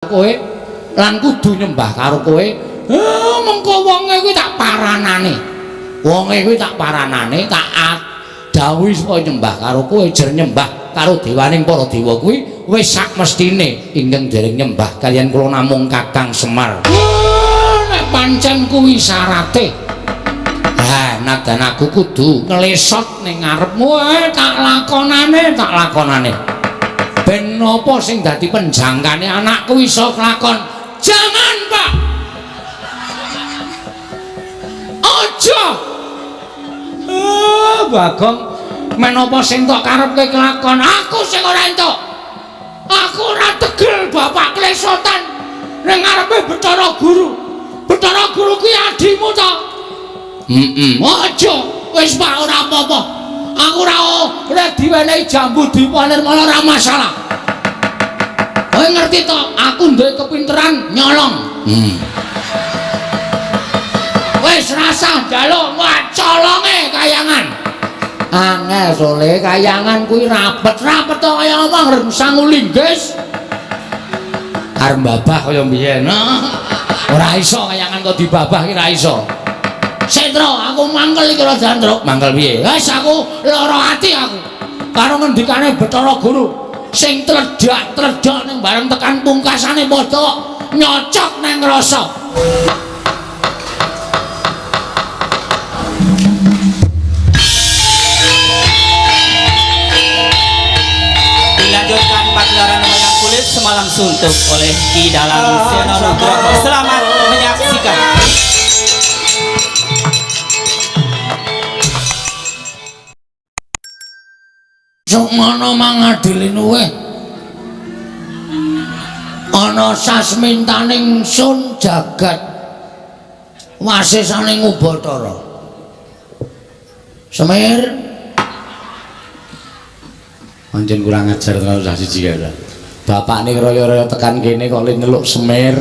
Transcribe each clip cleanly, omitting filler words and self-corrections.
kowe lan kudu nyembah karo kowe. Mengko wonge kuwi tak paranane. Wonge kuwi tak paranane, tak dawuhi supaya nyembah karo kowe, jer nyembah karo dewaning para dewa kuwi wis sak mestine ingkang dereng nyembah kaliyan kula namung Kakang Semar. Nek pancen kuwi syarate. Ha, nadan aku kudu nglesot ning ngarepmu, tak lakonane, tak lakonane. Ben napa sing dadi penjangkane anakku iso kelakon. Jangan, Pak. Aja. Bagong, menapa sing tok karepke kelakon? Aku sing ora entuk. Aku ora tegel bapak klesotan ning ngarepe Bathara Guru. Bathara Guru kuwi adimu to? Heeh. Aja. Wis Pak ora apa-apa. Aku ora diwenehi jambu dipa nirmala ora masalah. Kowe ngerti to, aku duwe kepinteran nyolong. Wis rasah njaluk colonge kayangan. Angel sole kayangan kuwi rapet-rapet to kaya apa arep sangu linggis. Arep babah kaya mbiyen. Ora iso kayangan kok dibabah ki ora iso. Sentro, aku mangkel iki ora Jandruk. Mangkel piye? Wis aku lara ati aku. Karo ngendikane Bathara Guru sing tledhak-tledhak ning bareng tekan pungkasane padha nyocok nang rasa. Dilanjutkan pagelaran wayang kulit semalam suntuk oleh Ki Dalang Seno Nugroho. Selamat menyaksikan. Sukmana mangadili luweh ana sasmintaning sun jagat wasisaning Ubathara. Semir pancen kurang ajar tenan cah siji kae. Bapakne raya-raya tekan kene kok le nyeluk Semir.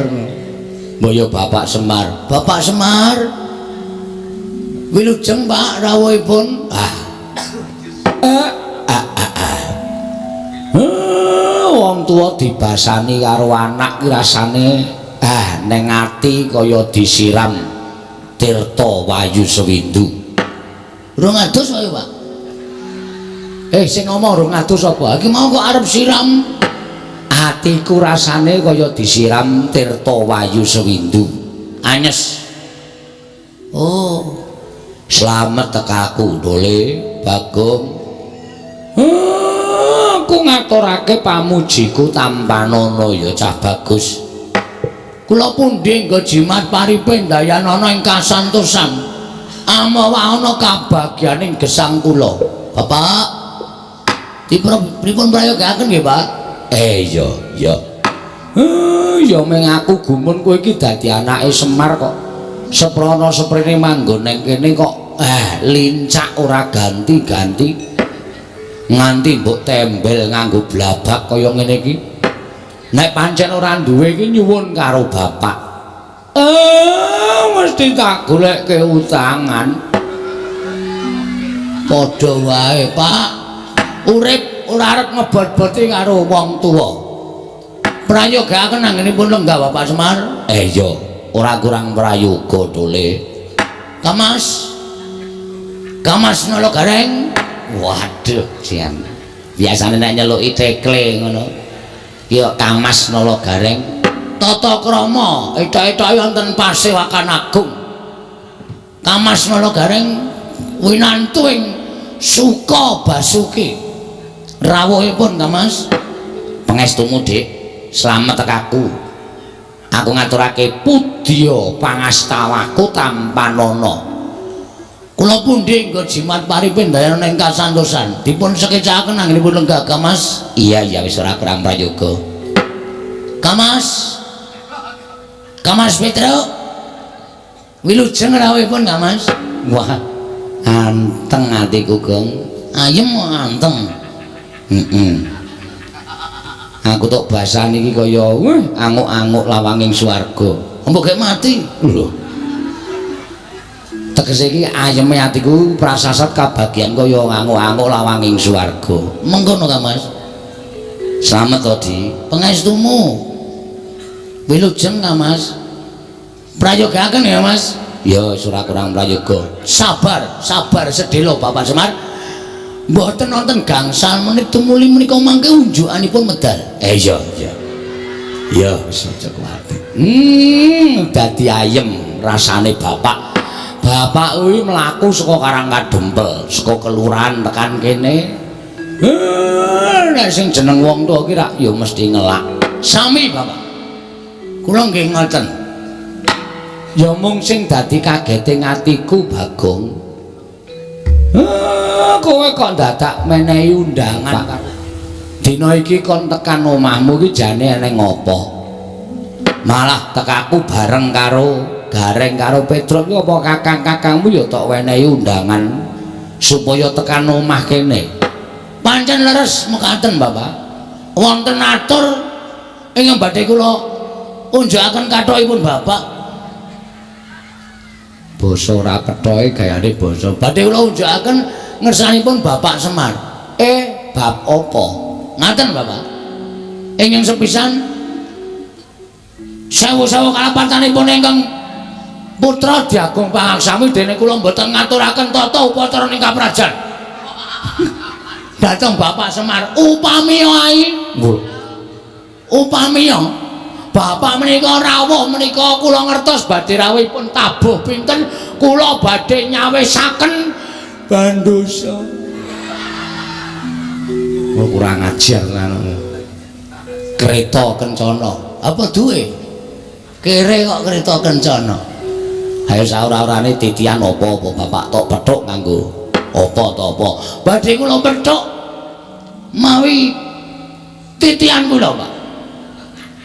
Mbok ya Bapak Semar. Bapak Semar. Wilujeng Pak rawuhipun. Ah. Wong tuwa dibasani karo anak ki rasane neng ati kaya disiram tirta wayu sewindu. Rong adus ayo, Pak. Sing ngomong rong adus apa? Iki mau kok arep siram. Atiku rasane kaya disiram tirta wayu sewindu. Anyes. Oh. Slamet tekaku, Dole, Bagong. Aku ngaturake pamujiku tampanana ya cah bagus. Kula pundi nggo jimat paripe ndayanana ing kasantosan. Amawa ana kabagyaning gesang kula. Bapak, pripun prayogaaken nggih, Pak? Iya, iya. Ya meng aku gumun kowe iki dadi anake Semar kok. Seprana seprene manggon nang kene kok lincak ora ganti-ganti. Nganti mbok tembel nganggo blabak kaya ngene iki. Nek pancen ora duwe iki nyuwun karo bapak. Mesti tak golekke utangan. Padha wae, Pak. Urip ora arep ngebot-boti karo wong tuwa. Prayogaaken anggenipun lenggah Bapak Semar. Iya, ora kurang prayoga Dole. Kamas. Kamas Nala Gareng. Waduh, sian. Biasane nek nyeluki tekle ngono. Ki kok Kamas Nala Gareng. Tata krama etok-etoke wonten Pasewakan Agung. Kamas Nala Gareng winantu ing Suka Basuki. Rawuhipun Kamas. Pangestumu, Dik. Slamet tekaku. Aku ngaturake pudya pangastawaku tampanana. Kula pundi nggo jimat paripe ndayana ing kasantosan. Dipun sekecakaken anggenipun lenggah Kamas. Iya, iya wis ora kurang prayoga. Kamas. Kamas Petruk. Wilujeng rawuhipun Kamas. Wah, anteng atiku, Gong. Ayem anteng. Heeh. Aku tok basani iki kaya anguk-anguk lawanging swarga. Mbok gek mati. Lho. Tegese iki ayeme atiku prasasat kabagyan kaya anguk-anguk lawanging swarga. Mengkono ka, Mas? Slamet to, Di. Pangestumu. Wilujeng ka Mas. Prayogaaken ya Mas. Ya wis ora kurang prayoga. Sabar, sabar sedhela Bapak Semar. Mboten wonten gangsal menit tumuli menika mangke unjukanipun medal. Iya, iya. Ya wis aja kuwatir. Dadi ayem rasane bapak. Bapak kuwi mlaku saka Karang Kadempel, saka kelurahan tekan kene. Nek sing jeneng wong tuwa ki rak ya mesti ngelak. Sami bapak. Kula nggih ngoten. Ya mung sing dadi kagete atiku Bagong. Kowe kok dadak menehi undangan. Dina iki kon tekan omahmu iki jane eneng apa? Malah tekaku bareng karo Gareng karo Petruk iki apa kakang-kakangmu ya tok wenehi undangan supaya tekan omah kene. Pancen leres mekaten Bapak. Wonten atur ingkang badhe kula unjukaken kathokipun Bapak. Basa ora kethoke gayane basa. Badhe kula unjukaken ngersanipun Bapak Semar. Bab apa? Ngaten Bapak. Ingkang sepisan sewu-sewu kalapatanipun ingkang putra Diagung Pangaksami dene kula mboten ngaturaken tata upacara ing kaprajan. Dhateng Bapak Semar upami wae. Upami Bapak menika rawuh menika kula ngertos badhe rawuhipun tabuh pinten kula badhe nyawisaken bandosa. Oh, kurang ajar tenan. Kereta kencana. Apa duwe? Kere kok kereta kencana. Ayo saura-urane titian apa-apa Bapak tok pethuk nganggo apa to apa. Badhe kula pethuk mawi titian kula, Pak.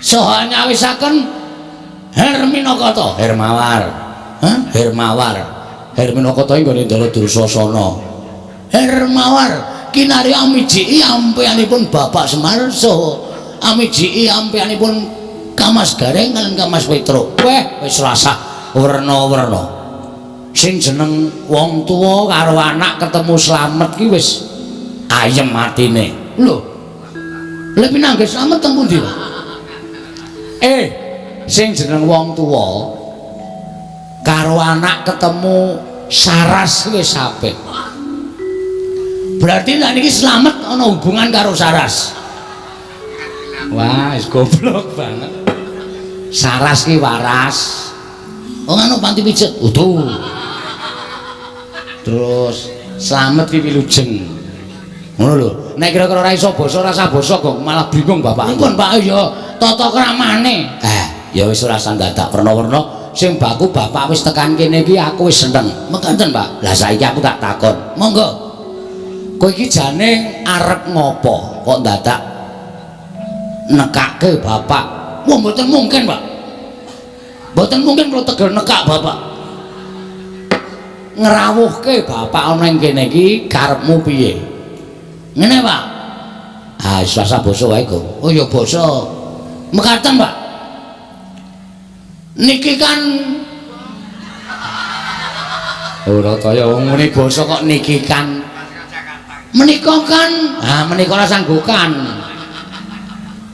Saha nyawisaken Herminakata, Hermawar. Hah? Hermawar. Herminakata iki nggone Ndara Dursasana. Hermawar kinarya amijiki ampeanipun Bapak Semar saha amijiki ampeanipun Kamas Gareng lan Kamas Petruk. Weh, wis rasah werna-werna. Sing jeneng wong tuwa karo anak ketemu slamet ki wis ayem atine. Lho. Lha pinanggih slamet teng pundi, Pak? Sing jeneng wong tuwa karo anak ketemu saras wis apik. Berarti nek niki slamet ana hubungan karo saras. Wah, wis goblok banget. Saras ki waras. Oh ngono panti pijet. Utuh. Terus slamet ki wilujeng. Ngono lho. Nek kira-kira ora iso basa ora usah basa kok malah bingung bapak. Pun Pak ya tata kramane. Ya wis ora usah dadak werna-werna. Sing baku bapak wis tekan kene iki aku wis seneng. Mekaten Pak. Lah saiki aku tak takon. Monggo. Kowe iki jane arep ngopo kok dadak nekake bapak? Wah mboten mungkin Pak. Mboten mungkin kula tegel nekak bapak. Ngrawuhke bapak ana ing kene iki karepmu piye? Ngene Pak. Ah wis rasa basa wae kok. Oh ya basa. Mekaten Pak. Niki kan ora kaya wong muni basa kok niki kan. Menika kan, ah menika ora sanggukan.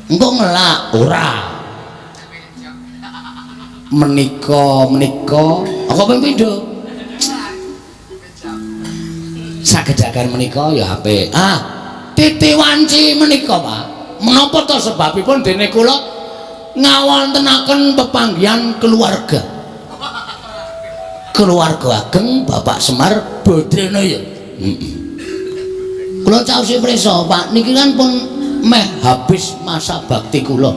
Engko ngelak ora. Menika menika apa ping pindho? Sagedagan menika ya apik. Ah, titi wanci menika, Pak. Menapa to sebabipun dene kula ngawontenaken pepanggihan keluarga. Keluarga ageng Bapak Semar Bodrena ya. Heeh. Kula caosi prisa, Pak, niki kan pun meh habis masa bakti kula.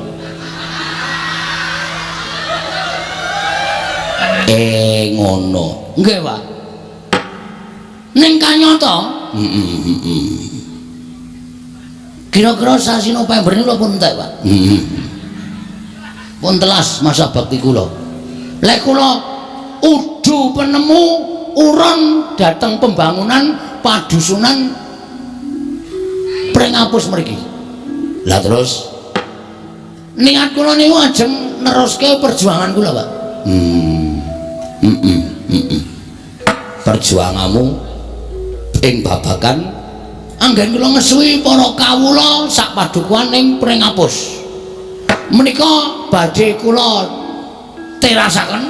Ngono. Nggih, Pak. Ning kanyata, heeh. Kira-kira sasi November niku pun entek, Pak. Heeh. Pun telas masa bakti kula. Lek kula udu penemu uron dateng pembangunan padusunan Pringapus mriki. Lah terus niat kula niku ajeng neruske perjuangan kula, Pak. Perjuanganmu ing babagan anggen kula ngesuwi para kawula sak padukuhan ing Pringapus. Menika badhe kula terasaken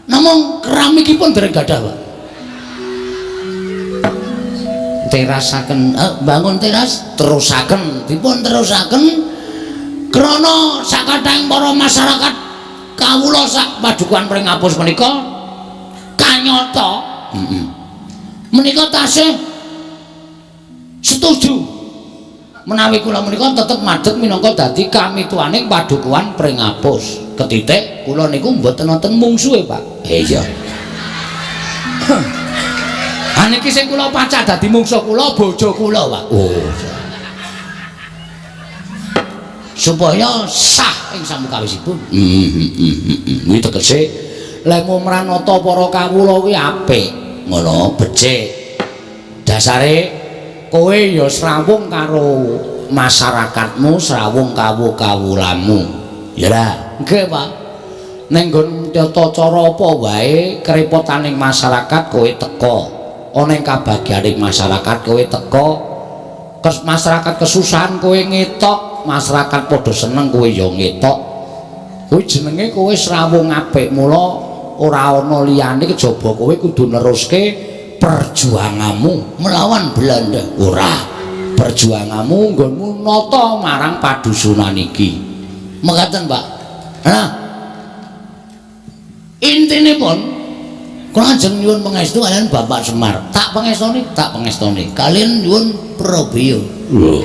namung keramikipun dereng gadah, Pak. Terasaken, bangun teras terusaken, dipun terusaken krana sakathahing para masyarakat kawula sak padukuhan Pringapus menika kanyata. Menika tasih setuju menawi kula menika tetep madheg minangka dadi kamituwaning padukuhan Pringapus. Ketitik kula niku mboten wonten mungsuhe, Pak. Iya. Ha niki sing kula pacak dadi mungsuh kula bojo kula, Pak. Oh. Supaya sah ing samukawisipun. Kuwi tegese lemu mranata para kawula kuwi apik. Ngono, becik. Dasare kowe ya srawung karo masyarakatmu, srawung kawula-kawulamu. Ya ra? Nggih, Pak. Ning nggon tata cara apa wae kerepotaning masyarakat kowe teka. Ana ing kabagyaning masyarakat kowe teka. Masyarakat kesusahan kowe ngetok, masyarakat padha seneng kowe ya ngetok. Kuwi jenenge kowe srawung apik, mula ora ana liyane kejaba kowe kudu neruske perjuanganmu melawan Belanda. Ora. Perjuanganmu nggonmu nata marang padusunan iki. Mekaten, Pak. Nah, intinipun kula ajeng nyuwun pangestu kaliyan Bapak Semar. Tak pangestoni, tak pangestoni. Kaliyan nyuwun prabeya. Lho.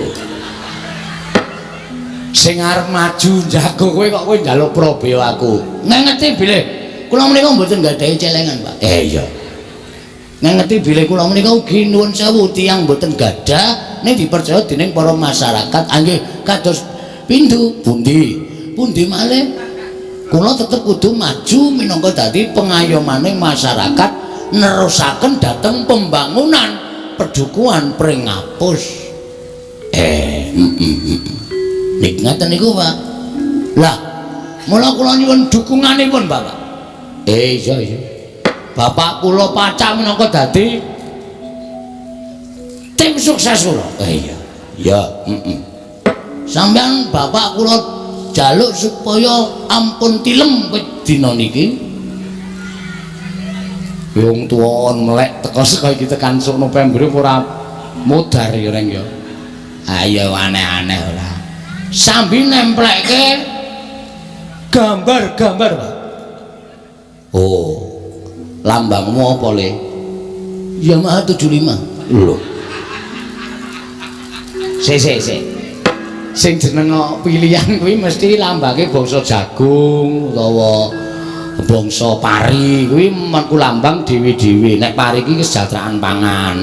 Sing arep maju njago kowe kok kowe njaluk prabeya aku. Ngengeti bilih kula menika mboten nggadahi celengan, Pak. Iya. Ngengeti bilih kula menika ugi nuwun sewu tiyang mboten gadah ning dipercaya dening para masyarakat. Nggih, kados pindho pundi? Pundi malih? Kula tetep kudu maju minangka dadi pengayomane masyarakat nerusaken dhateng pembangunan pedukuhan Pringapus. Nik ngaten niku, Pak. Lah, mula kula nyuwun dukunganipun, Bapak. Iya iya. Bapak kula pacak minangka dadi tim sukses kula. Iya. Ya, heeh. Sampeyan bapak kula jaluk supaya ampun tilem dina niki. Wong tuwa melek teko saka iki tekan sok November ora modar ya, Reng ya. Ayo aneh-aneh ora. Sambi nemplekke gambar-gambar, Pak. Oh. Lambangmu apa, Le? Yamaha 75. Lho. Sik sik sik. Sing jeneng pilihan kuwi mesti lambange bangsa jagung utawa bangsa pari, kuwi mengku lambang dhewe-dhewe. Nek pari iki kesejahteraan pangan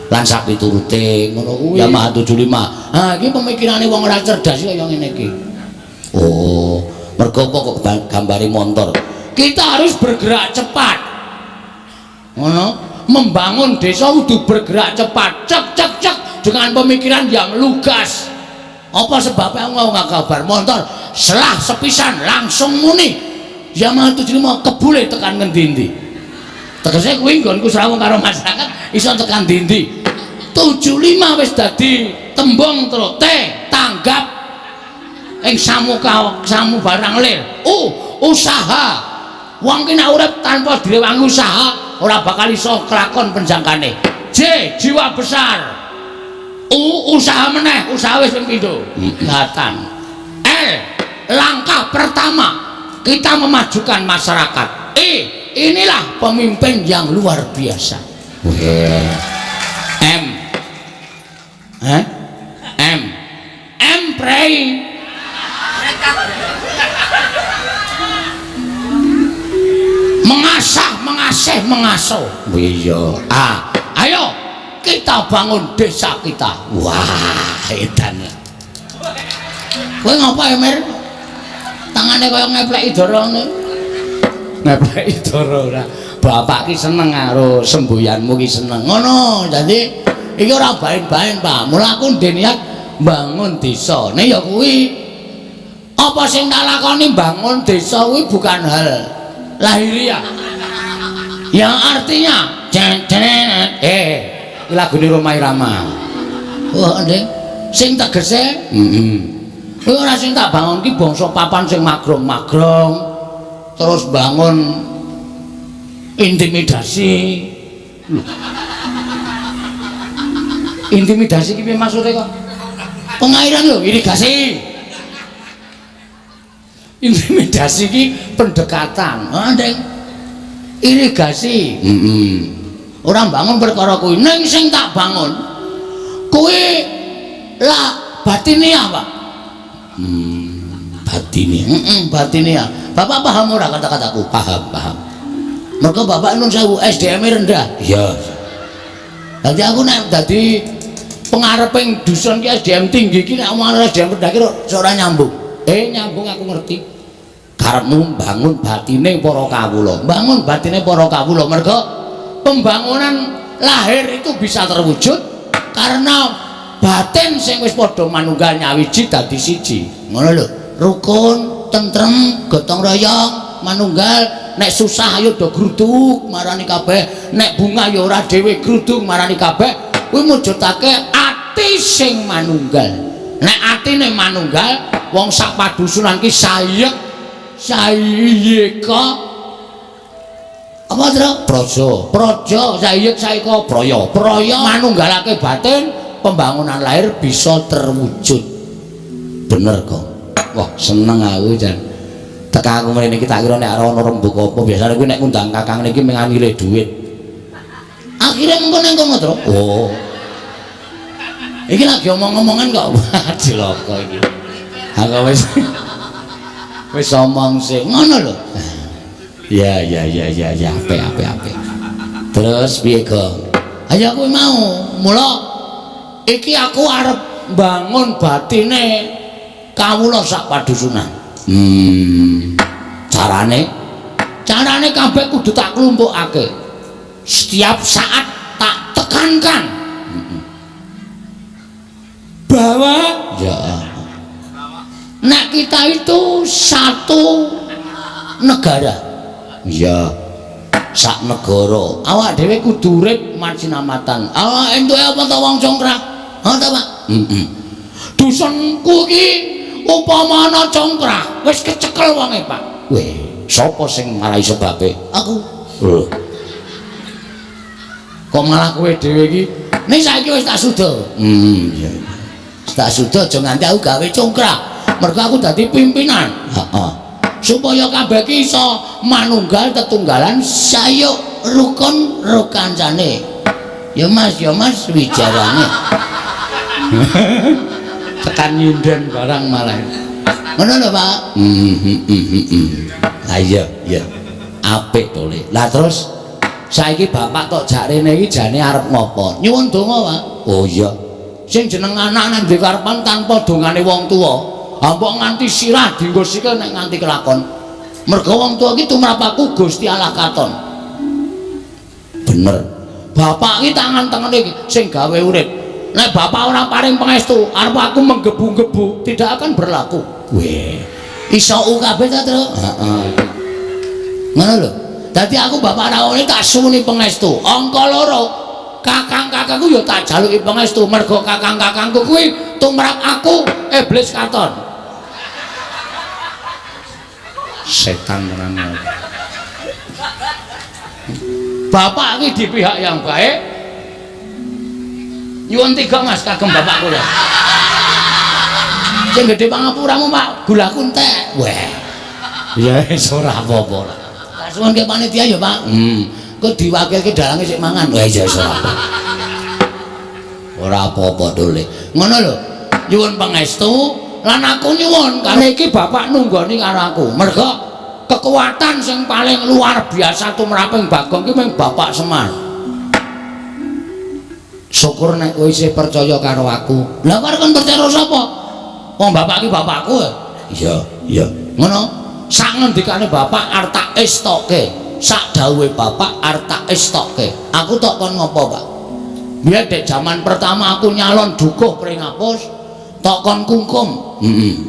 lan sak piturute ngono kuwi. Yamaha 75. Ha iki pemikirane wong ora cerdas kaya ngene iki. Oh, mergo apa kok gambare montor? Kita harus bergerak cepat. Ngono, membangun desa kudu bergerak cepat. Cek cek cek dengan pemikiran yang lugas. Apa sebabnya aku nggak kabar motor selah sepisan langsung muni Yamaha 75 kebule tekan ngendi-endi. Tegese kuwi nggonku srawung karo masyarakat iso tekan ndi-endi. 75 wis dadi tembung terus T tanggap ing samuka samu barang lir. U usaha. Wong ki nek urip tanpa direwangi usaha ora bakal iso kelakon penjangkane. J jiwa besar. U usaha meneh, usaha wis ping pindho. Latan. L langkah pertama kita memajukan masyarakat. E inilah pemimpin yang luar biasa. M. Hah? M. M pray. Mengasah, mengasih, mengasuh. Iya. A. Ayo kita bangun desa kita. Wah, edan. Kowe ngapa ya, Mir? Tangane kaya ngepleki dara ngene. Ngepleki dara ora. Bapak ki seneng karo semboyanmu ki seneng. Ngono, dadi iki ora baen-baen, Pak. Mula aku ndek niat bangun desa. Nek ya kuwi apa sing tak lakoni bangun desa kuwi bukan hal lahiriah. Yang artinya iki lagune Rhoma Irama. Wah, Ndek. Sing tegese heeh. Kowe ora sing tak bangun ki bangsa papan sing magrong-magrong, terus bangun intimidasi. Lho. Intimidasi ki piye maksude kok? Pengairan lho, irigasi. Intimidasi ki pendekatan. Ah, Deng. Irigasi. Heeh. Ora bangun perkara kuwi, ning sing tak bangun kuwi lah batine apa? Batine. Heeh, batine ya. Bapak paham ora kata-kataku? Paham, paham. Mergo bapak nun sewu SDM rendah. Iya. Dadi aku nek dadi pengareping dusun ki SDM tinggi ki nek omongan SDM rendah ki ora nyambung. Nyambung aku ngerti. Karepmu bangun batine para kawula. Bangun batine para kawula mergo pembangunan lahir itu bisa terwujud karena batin sing wis padha manunggal nyawiji dadi siji. Ngono lho. Rukun, tentrem, gotong royong, manunggal, nek susah ayo do gruduk marani kabeh, nek bunga ya ora dhewe gruduk marani kabeh. Kuwi mujudake ati sing manunggal. Nek atine manunggal, wong sak padusunan ki sayek sayeka apa Tru? Praja. Praja sayek saeka praya. Praya manunggalake batin, pembangunan lahir bisa terwujud. Bener kok. Wah, seneng aku jan. Teka aku mrene iki tak kira nek ana rembug apa, biasane kuwi nek ngundang kakang niki mung ngilih dhuwit. Akhire mengko nang kono, Tru. Oh. Iki lagi omong-omongan kok. Wah, cilaka iki. Aku wis wis omong sing ngono lho. Ya ya ya ya ya, apik apik apik. Terus piye, Gong? Ayo kuwi mau. Mula iki aku arep bangun batine kawula sak padusunan. Carane? Carane kabeh kudu tak klumpukake. Setiap saat tak tekankan bahwa ya nek kita itu satu negara. Iya. Sak negara. Awak dhewe kudu urip macinamatan. Awak entuke apa to wong congkrah? Ha ta, Pak? Heeh. Dusunku iki upama ana congkrah, wis kecekel wonge, Pak. Weh, sapa sing marai sebabe? Aku. Lho. Kok malah kowe dhewe iki? Ning saiki wis tak suda. Iya. Tak suda aja nganti aku gawe congkrah. Mergo aku dadi pimpinan. Heeh. Supaya kabeh iki iso manunggal tetunggalan sayuk rukun rukancane. Ya Mas, ya Mas wijarane. Tekan nyinden barang malah. Ngono lho, Pak. Lah iya, iya. Apik to, Le. Lah terus saiki bapak tok jak rene iki jane arep ngopo? Nyuwun donga, Pak. Oh iya. Sing jeneng anak nang ndek karepan tanpa dongane wong tuwa, mbok nganti sirah dienggo sikil nek nganti kelakon. Mergo wong tuwa iki tumrap aku Gusti Allah katon. Bener. Bapak iki tangan tengene iki sing gawe urip. Nek bapak ora paring pangestu, arep aku menggebu-gebu tidak akan berlaku. Weh. Iso kabeh ta, Tru? Heeh. Ngono lho. Dadi aku bapak rawone tak suwuni pangestu. Angka loro, kakang-kakangku ya tak jaluki pangestu mergo kakang-kakangku kuwi tumrap aku iblis katon. Setan tenan. Bapak iki di pihak yang baik. Nyuwun tiga Mas kagem bapak kula. Sing gedhe pangapuramu Pak, gulaku entek. Weh. Ya wis ora apa-apa lah. Tak suwunke panitia ya, Pak. Kok diwakilke dalange sik mangan. Wah iya wis ora apa. Ora apa-apa dole. Ngono lho. Nyuwun pangestu lan aku nyuwun karo iki bapak nunggoni karo aku. Mergo kekuatan sing paling luar biasa tumraping Bagong ki mung Bapak Semar. Syukur nek kowe isih percaya karo aku. Lah kok kon percaya sapa? Wong bapak ki bapakku. Iya, iya. Ngono. Sak ngendikane bapak arep tak estoke. Sak dawuhe bapak arep tak estoke. Aku tok kon ngopo, Pak? Biyen dek jaman pertama aku nyalon dukuh Pringapus, tok kon kungkum. Heeh.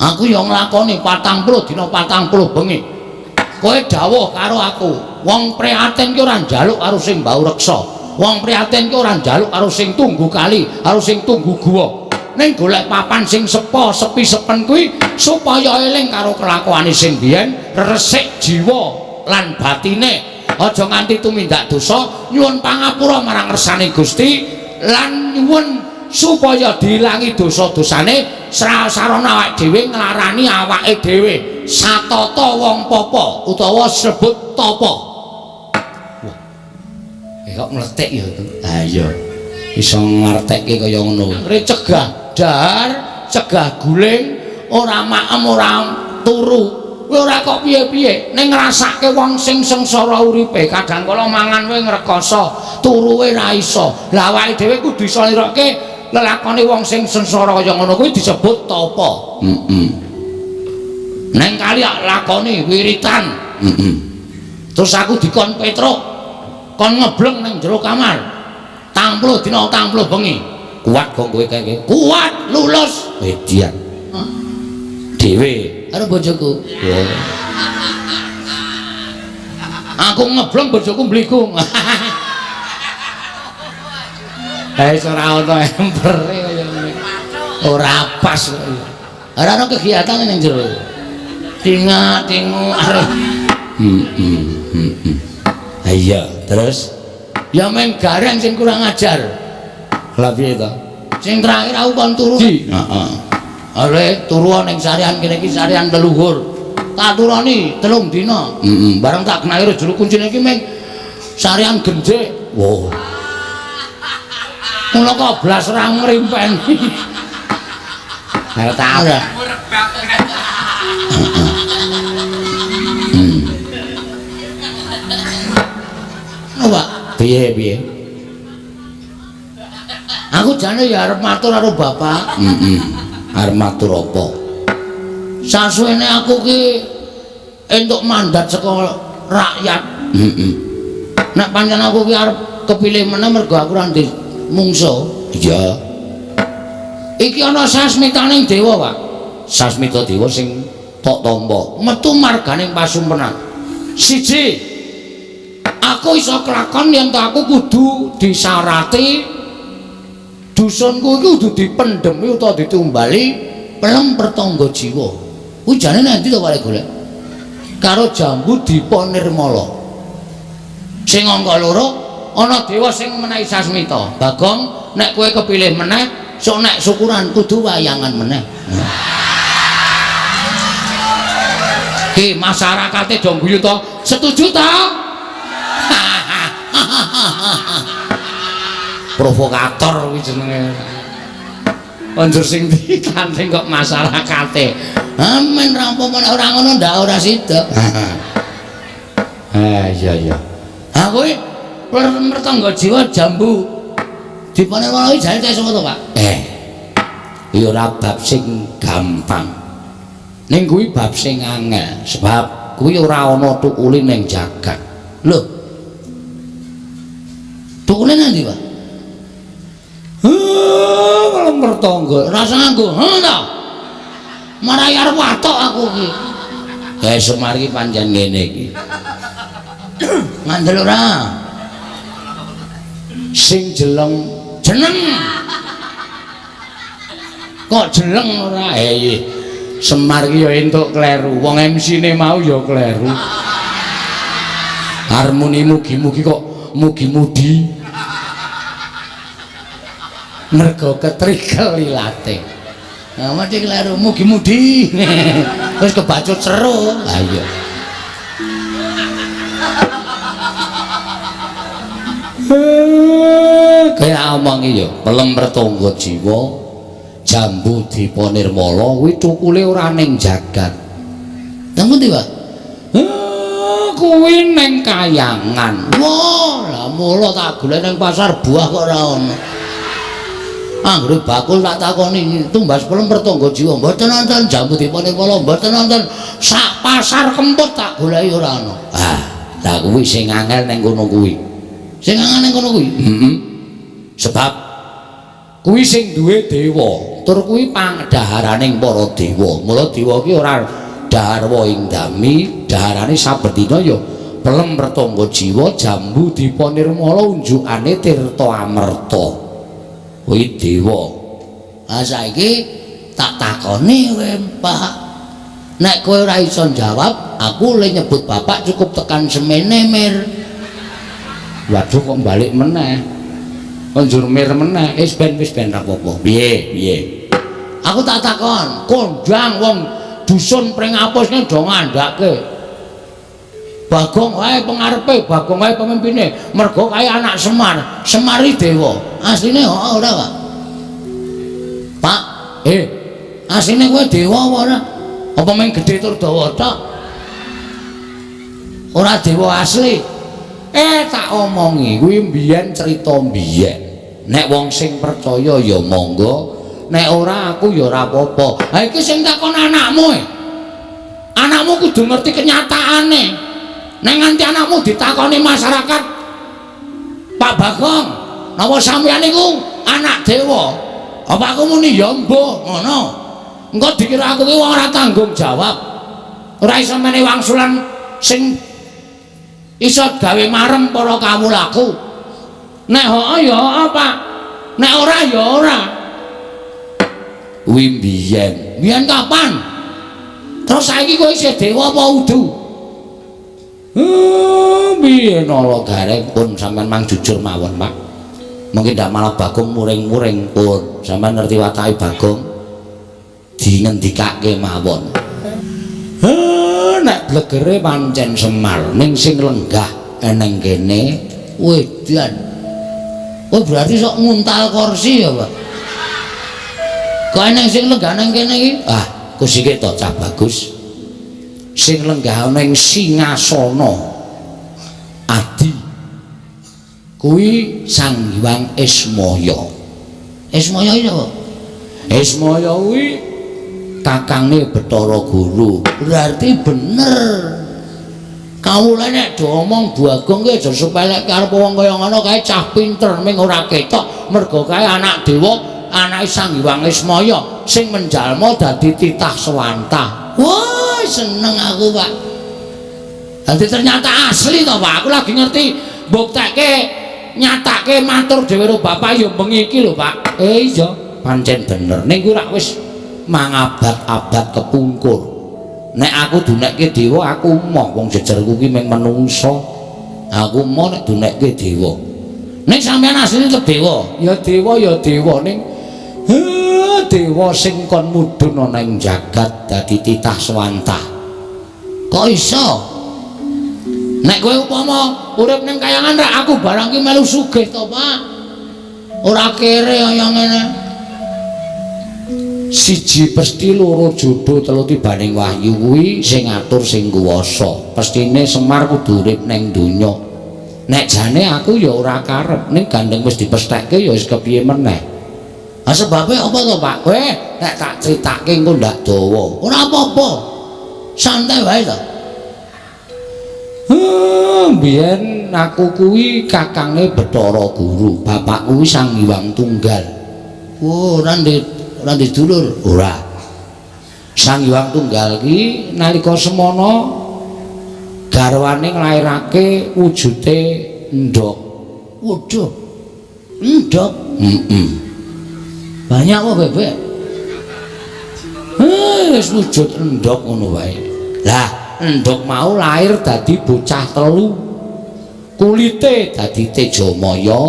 Aku ya nglakoni 40 dina 40 bengi. Kowe dawuh karo aku, wong prihatin ki ora njaluk karo sing mbau reksa. Wong prihatin ki ora njaluk karo sing tunggu kali, karo sing tunggu guwa. Ning golek papan sing sepo, sepi sepen kuwi supaya eling karo kelakuane sing biyen, resik jiwa lan batine. Aja nganti tumindak dosa, nyuwun pangapura marang ngersane Gusti lan nyuwun supaya diilangi dosa-dosane sarana awake dhewe nglarani awake dhewe. Satata wong papa utawa sebut tapa. Wah. Kok mletik ya itu. Ha iya. Iso ngartekke kaya ngono. Anggere cegah dahar, cegah guling, ora maem ora turu. Kowe ora kok piye-piye, ning ngrasake wong sing sengsara uripe, kadang kala mangan kowe ngrekoso, turuwe ra iso. Lah awake dhewe kudu iso nirokke lelakone wong sing sengsara kaya ngono kuwi disebut tapa. Heeh. Neng kali lakoni wiritan. Heeh. Terus aku dikon Petruk, kon ngebleng nang jero kamar. 40 dina 40 bengi. Kuat kok kowe kae? Kuat, lulus. Edian. Dhewe karo bojoku. Aku ngebleng bojoku mbligung. Eh ora ana empere kaya ngene. Ora pas kok. Ora ana kegiatan ning jero. Tinga-tingu arep. Heeh. Iya, terus ya men gareng sing kurang ajar. Lah piye to? Sing terakhir aku kon turu. Heeh. Ale turu ning sarean kene iki sarean leluhur. Tak turoni 3 dina. Heeh, bareng tak kenai jero kuncine iki meng sarean genjik. Wah. Mula kok blas ora ngrimpeni. Ha tak ora. Pak, piye piye? Aku jane ya arep matur karo bapak. Heeh. Arep matur apa? Sasuwene aku ki entuk mandat saka rakyat. Heeh. Nek pancen aku ki arep kepilih meneh mergo aku ora ndek mungso. Iya. Iki ana sasmitaning dewa, Pak. Sasmita dewa sing tok tampa metu marganing pasumpenan. Siji, aku iso kelakon yen to aku kudu disarati dusunku iki kudu dipendhemi utawa ditumbali pelem pertangga jiwa. Kuwi jane nang ndi to Pak golek? Karo jambu Dipa Nirmala. Sing angka 2 ana dewa sing menehi sasmita. Bagong, nek kowe kepilih meneh, sok nek syukuran kudu wayangan meneh. Ki masyarakate do guyu to? Setuju to? Provokator kuwi jenenge. Anjur sing ditanding kok masyarakate. Amen ra apa-apa nek ora ngono ndak ora sida. Ha iya iya. Ha kuwi mertangga jiwa jambu dipane ngono iki jane sapa to, Pak? Ya ora bab sing gampang. Ning kuwi bab sing angel sebab kuwi ora ana tukule ning jagat. Lho. Tukule nang ndi, Pak? Heh, malah mertangga. Rasa nganggo. Heh ta. Marai arep watok aku iki. Ya Semar iki pancen ngene iki. Ngandel ora? Sing jeleng jeneng. Kok jeleng ora? Eh, Semar iki ya entuk kleru. Wong MC-ne mau ya kleru. Harmoni mugi-mugi kok mugi-mudi. Mergo ketrikel ilate. Nah, mesti kleru mugi-mudi. Terus kebacut seru. Ha iya. Kaya omongi ya, pelem pertangga jiwa, jambu Dipa Nirmala kuwi tukule ora ning jagat. Nang pundi, Pak? Kuwi ning kayangan. Wah, lah mula tak golek ning pasar buah kok ora ono. Anggere bakul tak takoni tumbas pelem pertangga jiwa, mboten nonton jambu Dipa Nirmala, mboten nonton sak pasar Kemput tak goleki ora ono. Ah, lah kuwi sing angel ning kono kuwi. Sing angel ning kono kuwi. Heeh. Sebab kuwi sing duwe dewa, tur kuwi pangdaharaning para dewa. Mula dewa ki ora dahar ing dami, daharane saben dina ya pelem pertangga jiwa, jambu Dipa Nirmala unjukane Tirta Amerta. Kuwi dewa. Ha saiki tak takoni kowe, Pak. Nek kowe ora iso jawab, aku le nyebut bapak cukup tekan semene, Mir. Waduh kok balik meneh. Kok njur mir meneh. Wis ben ra apa-apa. Piye? Piye? Aku tak takon, kondang wong dusun Pringapus ki do ngandhake. Bagong wae pengarepe, Bagong wae pemimpine. Mergo kae anak Semar, Semar iki dewa. Asline heeh ora, Pak? Pak, asline kowe dewa apa ora? Apa mung gedhe tur dawa tok? Ora dewa asli. Tak omongi, kuwi mbiyen cerita mbiyen. Nek wong sing percaya ya monggo, nek ora aku ya ora apa-apa. Ha iki sing takon anakmu e. Anakmu kudu ngerti kenyataane. Nek nganti anakmu ditakoni masyarakat, Pak Bagong, napa sampeyan niku anak dewa? Apa aku muni ya mbuh ngono. Engko dikira aku ki wong ora tanggung jawab. Ora iso menehi wangsulan sing iso gawe marem para kawulaku. Nek heeh ya heeh, Pak. Nek ora ya ora. Kuwi mbiyen. Mbiyen kapan? Terus saiki kowe isih dewa apa udu? Mbiyen ala gareng pun sampean mang jujur mawon, Pak. Mungkin ndak malah Bagong muring-muring pun. Sampean ngerti watake Bagong? Dingendikake mawon. Nek blegere pancen Semar, ning sing lenggah eneng kene wedan. Oh, berarti sok nguntal kursi ya, Pak? Kok eneng sing lenggah nang kene iki? Ah, kusike to cah bagus. Sing lenggah ning singasana adi kuwi Sang Hyang Ismaya. Ismaya iki sapa? Ismaya kuwi kakange Bathara Guru. Berarti bener. Kawula nek do omong Bagong ki aja sepelekke arep wong kaya ngono kae cah pinter ming ora ketok mergo kae anak dewa, anake Sang Hyang Ismaya sing menjalma dadi titah sewantah. Wah, seneng aku, Pak. Dadi ternyata asli to, Pak. Aku lagi ngerti mbuktekke nyatake matur dhewe karo bapak ya bengi iki lho, Pak. Iya, pancen bener. Ning kuwi rak wis mangabad-abad kepungkur. Nek aku dunekke dewa aku moh wong jejerku ki mung menungso. Aku moh nek dunekke dewa. Ning sampeyan asline tetep dewa. Ya dewa ya dewa ning dewa sing kon mudhun ana ing jagat dadi titah swantah. Kok iso? Nek kowe upama urip ning kayangan rak aku barang ki melu sugih to, Pak. Ora kere kaya ngene. Siji pesti loro jodo telu tibaning wahyu kuwi sing ngatur sing kuwasa. Pestine Semar kudu urip ning donya. Nek jane aku ya ora karep, ning gandeng wis dipesthekke ya wis kepiye meneh. Ha sebabe apa to, Pak? Nek tak critake engko ndak dawa. Ora apa-apa. Santai wae to. Mbiyen aku kuwi kakange Bathara Guru, bapak kuwi Sang Hyang Tunggal. Oh, ora ndek dulur? Ora. Sang Hyang Tunggal ki nalika semono garwane nglairake wujude endhog. Waduh. Endhog? Heeh. Banyak apa bebek? Wis wujud endhog ngono wae. Lah, endhog mau lahir dadi bocah telu. Kulite dadi Tejamaya,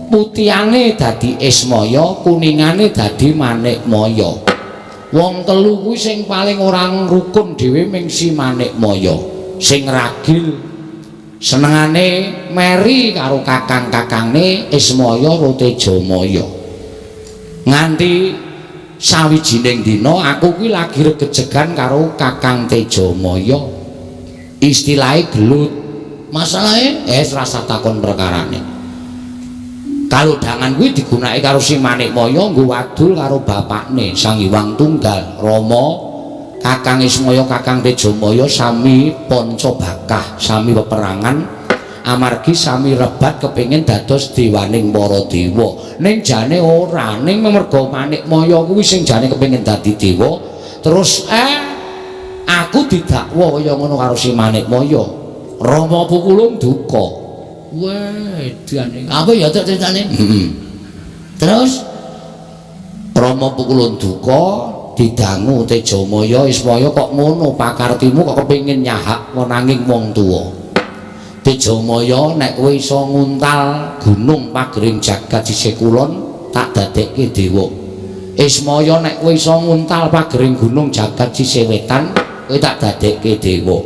putihane dadi Ismaya, kuningane dadi Manikmaya. Wong telu kuwi sing paling ora rukun dhewe ming si Manikmaya, sing ragil senengane meri karo kakang-kakangne Ismaya karo Tejamaya. Nganti sawijining dina aku kuwi lagi regejegan karo Kakang Tejamaya. Istilahe gelut. Masalahe rasa takon perkarane. Kalodhangan kuwi digunakake karo si Manikmaya nggo wadul karo bapakne Sang Hyang Tunggal Rama. Kakang Ismaya Kakang Tejamaya sami panca bakah, sami peperangan amargi sami rebat kepengin dados dewaning para dewa. Ning jane ora, ning merga Manikmaya kuwi sing jane kepengin dadi dewa, terus aku didakwa kaya ngono karo si Manikmaya. Rama Pukulung duka. Wah, edan. Apa ya critane? Heeh. Terus Rama Pukulun duka didangu Tejamaya Ismaya kok ngono pakartimu kok kepengin nyahak nanging wong tuwa. Tejamaya nek kowe iso nguntal gunung pagering jagat sisih kulon tak dadekke dewa. Ismaya nek kowe iso nguntal pagering gunung jagat sisih wetan kowe tak dadekke dewa.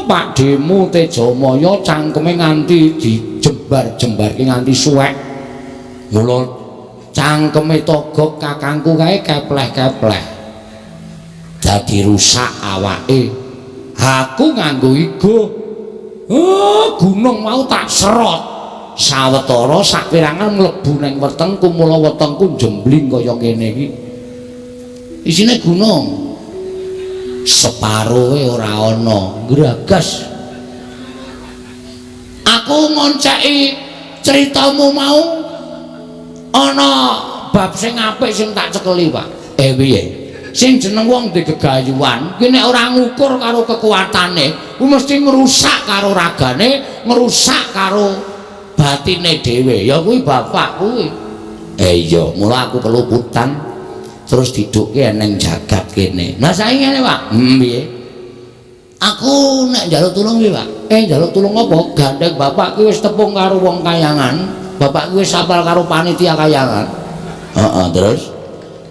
Pakdhemu Tejamaya cangkeme nganti dijembar-jembarke nganti suwek. Mula cangkeme Togok kakangku kae kepleh-kepleh. Dadi rusak awake. Aku nganggo igo. Gunung mau tak serot. Sawetara sapirangan mlebu ning wetengku, mula wetengku jembling kaya kene iki. Isine gunung. Separoe ora ana, gragas. Aku ngonceki critamu mau ana bab sing apik sing tak cekeli, Pak. Piye? Sing jeneng wong ndek gegayuhan, ki nek ora ngukur karo kekuatane, kuwi mesti ngrusak karo ragane, ngrusak karo batine dhewe. Ya kuwi bapak kuwi. Iya, mula aku keluputan terus didukke neng jagat kene. Lah saiki ngene, Pak. Piye? Aku nek njaluk tulung piye, Pak? Njaluk tulung apa? Gandeng bapak ki wis tepung karo wong kayangan. Bapak ki wis apal karo panitia kayangan. Heeh, terus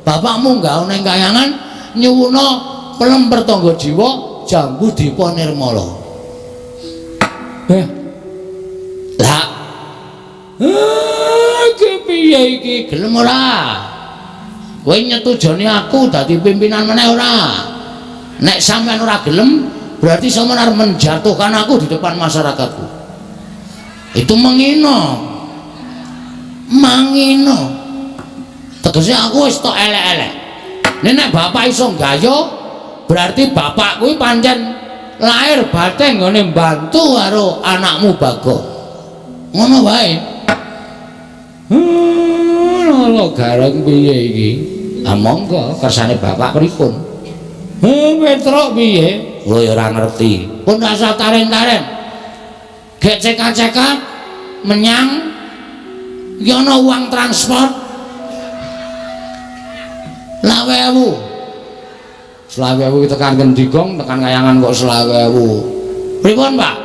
bapakmu nggawe neng kayangan nyuwuna pelem pertangga jiwa jambu dipa nirmala. Lah. Iki piye iki? Gelem ora? Kowe nyetujoni aku dadi pimpinan meneh ora? Nek sampean ora gelem, berarti sampean arep menjatuhkan aku di depan masyarakatku. Itu mengino. Mangino. Tegese aku wis tok elek-elek. Nek bapak iso nggayo, berarti bapak kuwi pancen lahir batin nggone mbantu karo anakmu Bagong. Ngono wae. Lho gareng piye iki? Ah monggo kersane bapak pripun? Petruk piye? Lho ya ora ngerti. Pun rasa taren-taren. Gek cekat-cekat menyang iki ana uang transport 20.000. 20.000 tekan ngendi gong, tekan kayangan kok 20.000. Pripun, Pak?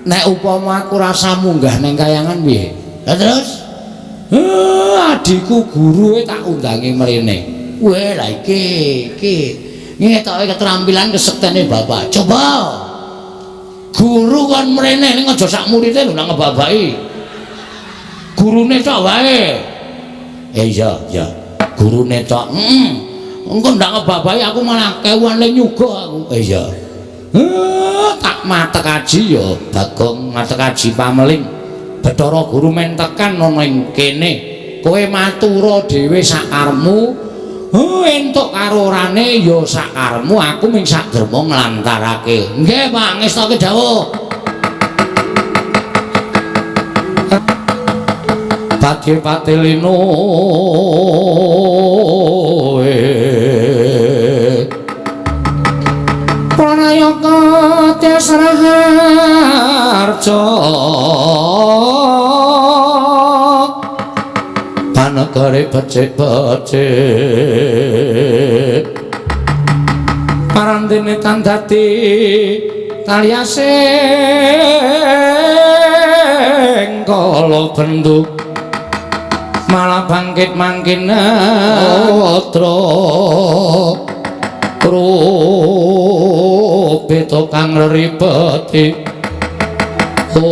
Nek upama aku rasa munggah neng kayangan piye? Lah terus adikku gurue tak undangi mrene. Weh, lah iki iki ngetoke keterampilan kesektene bapak. Coba. Guru kon mrene ning aja sak murite lho nang ngebabaki. Gurune tok wae. Iya, iya. Gurune tok. Heeh. Engko ndak ngebabaki aku malah kewuan le nyuga aku. Iya. Tak matek aji ya, Bagong matek aji pameling. Bathara guru mentekan ana ing kene. Kowe matura dhewe sakarmu. Entuk karo orane ya sakarmu, aku ming sak derma nglantarake. Nggih, Pak, ngestoke dawuh. Badhe patelino Pranayaka Tesraharja panegare becik-becik parandene tan dadi taliasing kala bendu malah bangkit mangkin atra rupita kang reripeti. Om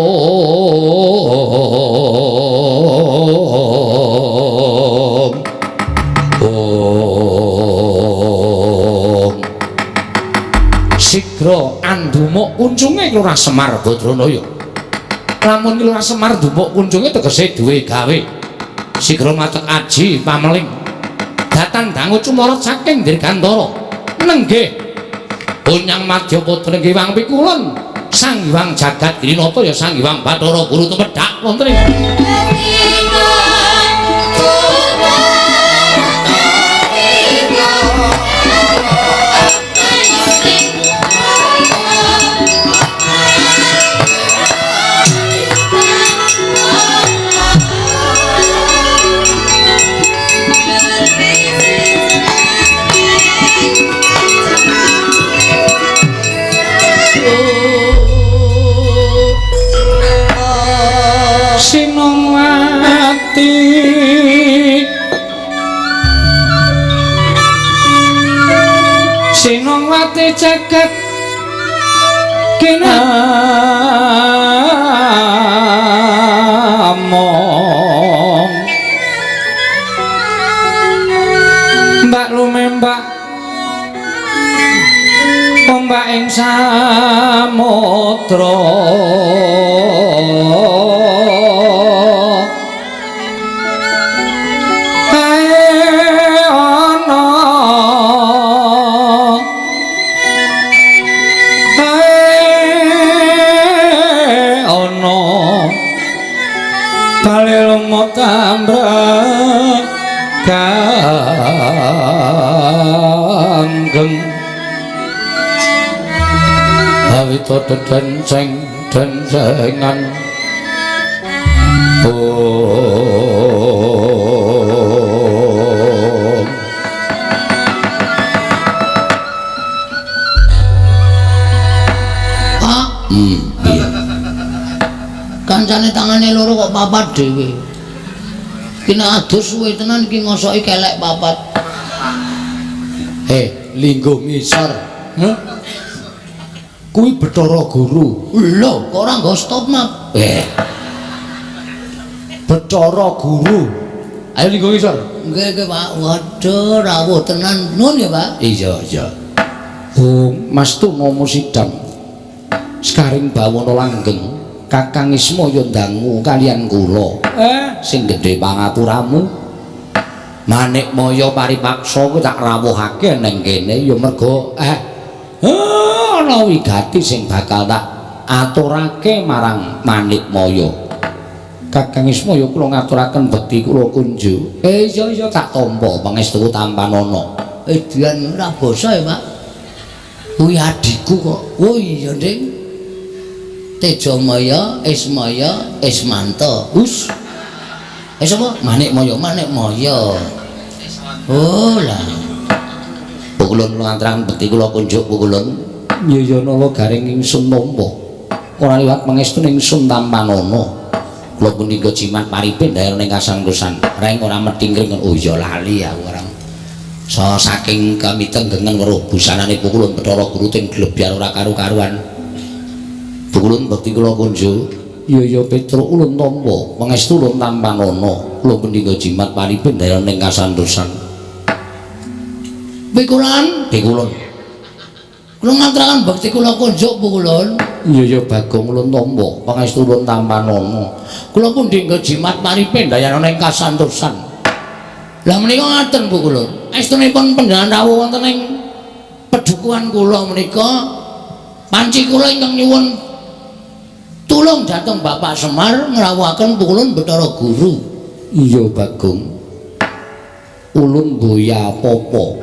Om Sigra andumuk kuncunge Lurah Semar Badranaya. Lamun Lurah Semar ndumuk kuncunge tegese duwe gawe. Sigra matek aji pameling datan dangu cumorot saking Dirgantara. Nenggih Unyang Madya Putra Hyang Pikulun Sang Hyang Jagat Girinata ya Sang Hyang Bathara Guru tumedhak wonten ing Sinongwati jagat kinamong Mbak lumembak ombak ing samudra tambrak ganggeng awito dedenceng dencengan om. Pak, iya. Kancane tangane loro kok papat dhewe. Kena adus suwe tenan iki ngosoki kelek papat. Lingguh ngisor. Hah? Kuwi Bathara Guru. Lho, kok ora nggo stop map? Bathara Guru. Ayo lingguh ngisor. Nggih, nggih, Pak. Waduh, rawuh tenan. Nuwun ya, Pak. Iya, iya. Oh, Mas Tuna Musidam. Sekaring bawana langgeng. Kakang Ismaya ndangu kalian kula. Sing gedhe pangapuramu. Manikmaya paripaksa kuwi tak rawuhake ning kene ya merga ana wigati sing bakal tak aturake marang Manikmaya. Kakang Ismaya kula ngaturaken bekti kula kunjuk. Iya iya tak tampa pangestu tampanana. Edian ora basa ya, Pak. Kuwi adhiku kok. Oh iya, Ding. Tejamaya, Ismaya, Ismanta. Us. Sapa? Manikmaya, Manikmaya. Oh lah. Pukulun ngaturaken bekti kula kunjuk pukulun. Ya ya nala garing ingsun nampa. Ora liwat pangestu ingsun tampanana. Kula punika jimat paripin daerah ning kasangkusan. Reng ora methingkring. Oh iya lali aku ora. So saking kamitenggengen weruh busanane pukulun Bathara Guru ting glebyar ora karu-karuan. Pukulun bekti kula kunjuk. Ya ya Petruk ulun tampa pangestu ulun tampanana. Kula punika jimat paripin daerah ning kasantosan. Pikulan, pikulun. Kula ngaturaken bekti kula kunjuk pukulun. Iya ya Bagong ulun tampa pangestu ulun tampanana. Kula pundi nggo jimat paripin dayana ing kasantosan. Lah menika ngaten pukulun. Estunipun panjenengan rawuh wonten ing pedukuhan kula menika panci kula ingkang nyuwun tulung dhateng Bapak Semar ngrawuhaken pukulun Bathara Guru. Iya Bagong. Ulun boya apa-apa.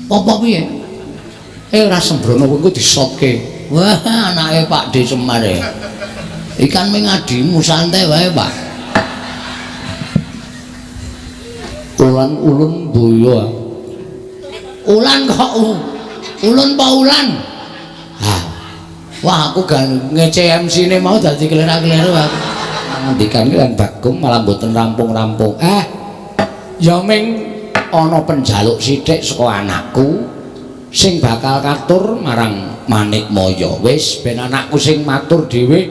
Apa piye? Ora sembrono kowe disotke. Wah, anake Pak D Semar e. Ikan ming adimu santai wae, Pak. Ulan ulun boya. Ulan kok ulun pa ulan? Hah. Wah, aku gak ngece MC-ne mau dadi kelera-keleru aku. Ngendikan ki lan Bagong malah mboten rampung-rampung. Ya ming ana penjaluk sithik saka anakku sing bakal katur marang Manikmaya. Wis ben anakku sing matur dhewe,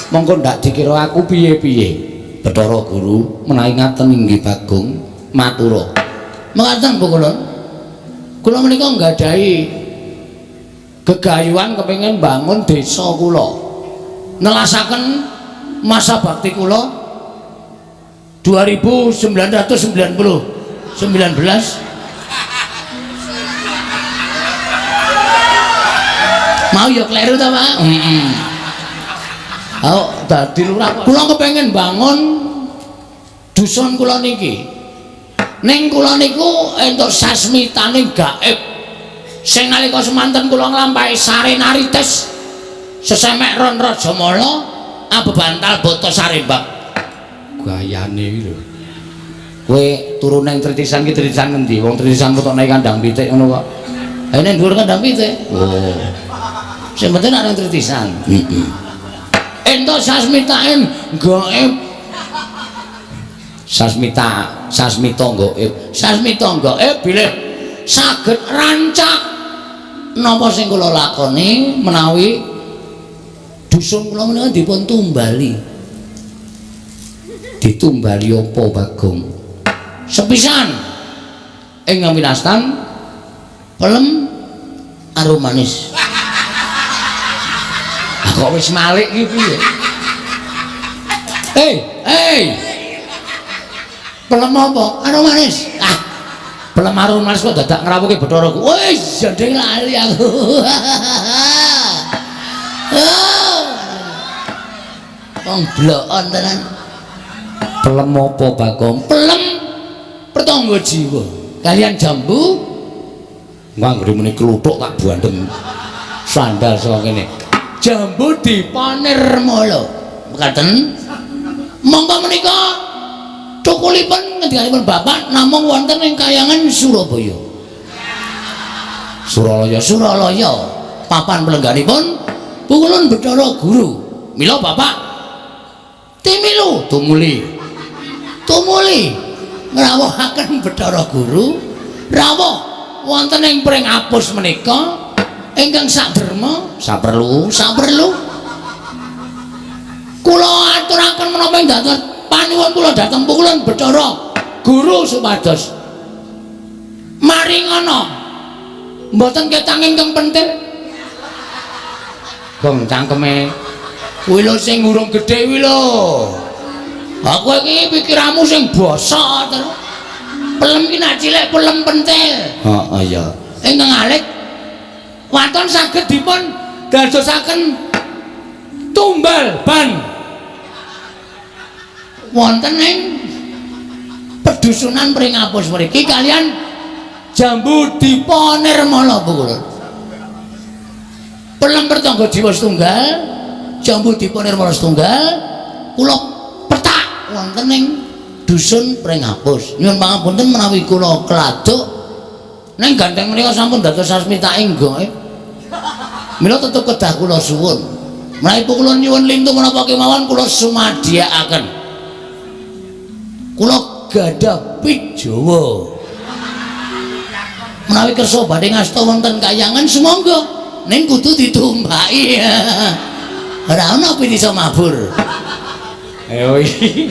mongko ndak dikira aku piye-piye. Bathara Guru menawi ngaten inggih Bagong matura. Mekaten pukulun. Kula menika nggadahi gegayuhan kepengin bangun desa kula. Nelasaken masa bakti kula 2919. Mau ya kleru ta, Pak? Heeh. Oh, dadi lurah. Kula kepengin bangun dusun kula niki. Ning kula niku entuk sasmitane gaib. Sing nalika semanten kula nglampahi sarenarites sesemek ron Rajamala abebantal bata sarembak. Gayane iki lho. Kowe turu nang tritisan ki tritisan ngendi? Wong tritisan ketokne kandang pitik ngono kok. Ha ning dhuwur kandang pitik. Oh. Sing penting nek nang tritisan. Heeh. Entuk sasmitane gaib. Sasmita, sasmita gaib. Sasmita gaib bilih Saged rancak napa sing kula lakoni menawi dusun kula menika dipun tumbali. Ditumbali apa, Bagong? Sepisan ing winastan pelem arum manis. Ah, kok wis malik iki piye? Hei, hei. Pelem apa? Arum manis. Ah. Pelem arum manis kok dadak ngrawuhke Bathara ku. Wis, jandeng lali aku. Oh. Wong blokon tenan. Pelem apa, Bagong? Pelem pertangga jiwa. Kalian jambu nganggere muni kluthuk tak buandeng sandal saka kene. Jambu dipanirmala. Mekaten. Monggo menika cukulipun ngendikanipun Bapak namung wonten ing kayangan Surabaya. Suralaya, Suralaya. Papan pelengganipun Pukulun Bathara Guru. Mila Bapak timilu tumuli. Tumuli ngrawuhaken Bathara Guru rawuh wonten ing pring apus menika ingkang saderma saperlu saperlu kula aturaken menapa ing dados panuwun kula dhateng Pukulun Bathara Guru supados maringana mboten ketang ingkang pentil. Gong cangkeme kuwi lho sing urung gedhe kuwi lho. Aku iki pikiranmu sing bosok terus. Pelem ki nak cilik pelem pentil. Heeh iya. Ingkang alit waton saged dipun dadosaken tumbal ban wonten ing pedusunan Pringapus mriki kalian jambu dipa nirmala Pukulun. Pelem pertangga jiwa setunggal, jambu dipa nirmala setunggal, kula petak wonten ing dusun Pringapus. Nyuwun pangapunten menawi kula keladuk ning gandeng menika sampun dados sasmitaing gaib. Mila tetep kedah kula suwun. Menawi kula nyuwun lintu menapa kemawon kula sumadiyakaken. Kula gadah pit Jawa. Menawi kersa badhe ngasta wonten kayangan sumangga ning kudu ditumbaki. Ora ana pit iso mabur. Ayo iki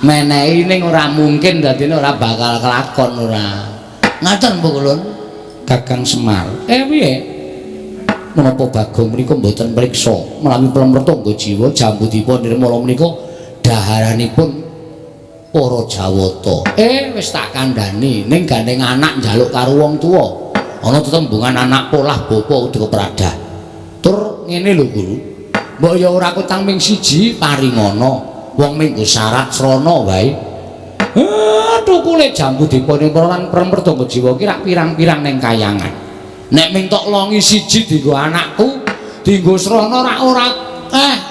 menehi ning ora mungkin dadine ora bakal kelakon ora. Ngaten Pukulun. Kakang Semar. Piye? Menapa Bagong menika mboten mriksa menawi pelem pertangga jiwa jambu dipa nirmala menika daharanipun para Jawata. Wis tak kandhani ning gandeng anak njaluk karo wong tuwa. Ana tetembungan anak polah bapa kudu kepradah. Tur ngene lho Guru. Mbok ya ora kutang ming siji paringana. Wong minggu syarat srana wae. Tukule jambu dipa nirmala lan pelem pertangga jiwa ki rak pirang-pirang ning kayangan. Nek ming tok longi siji dienggo anakku, dienggo srana rak ora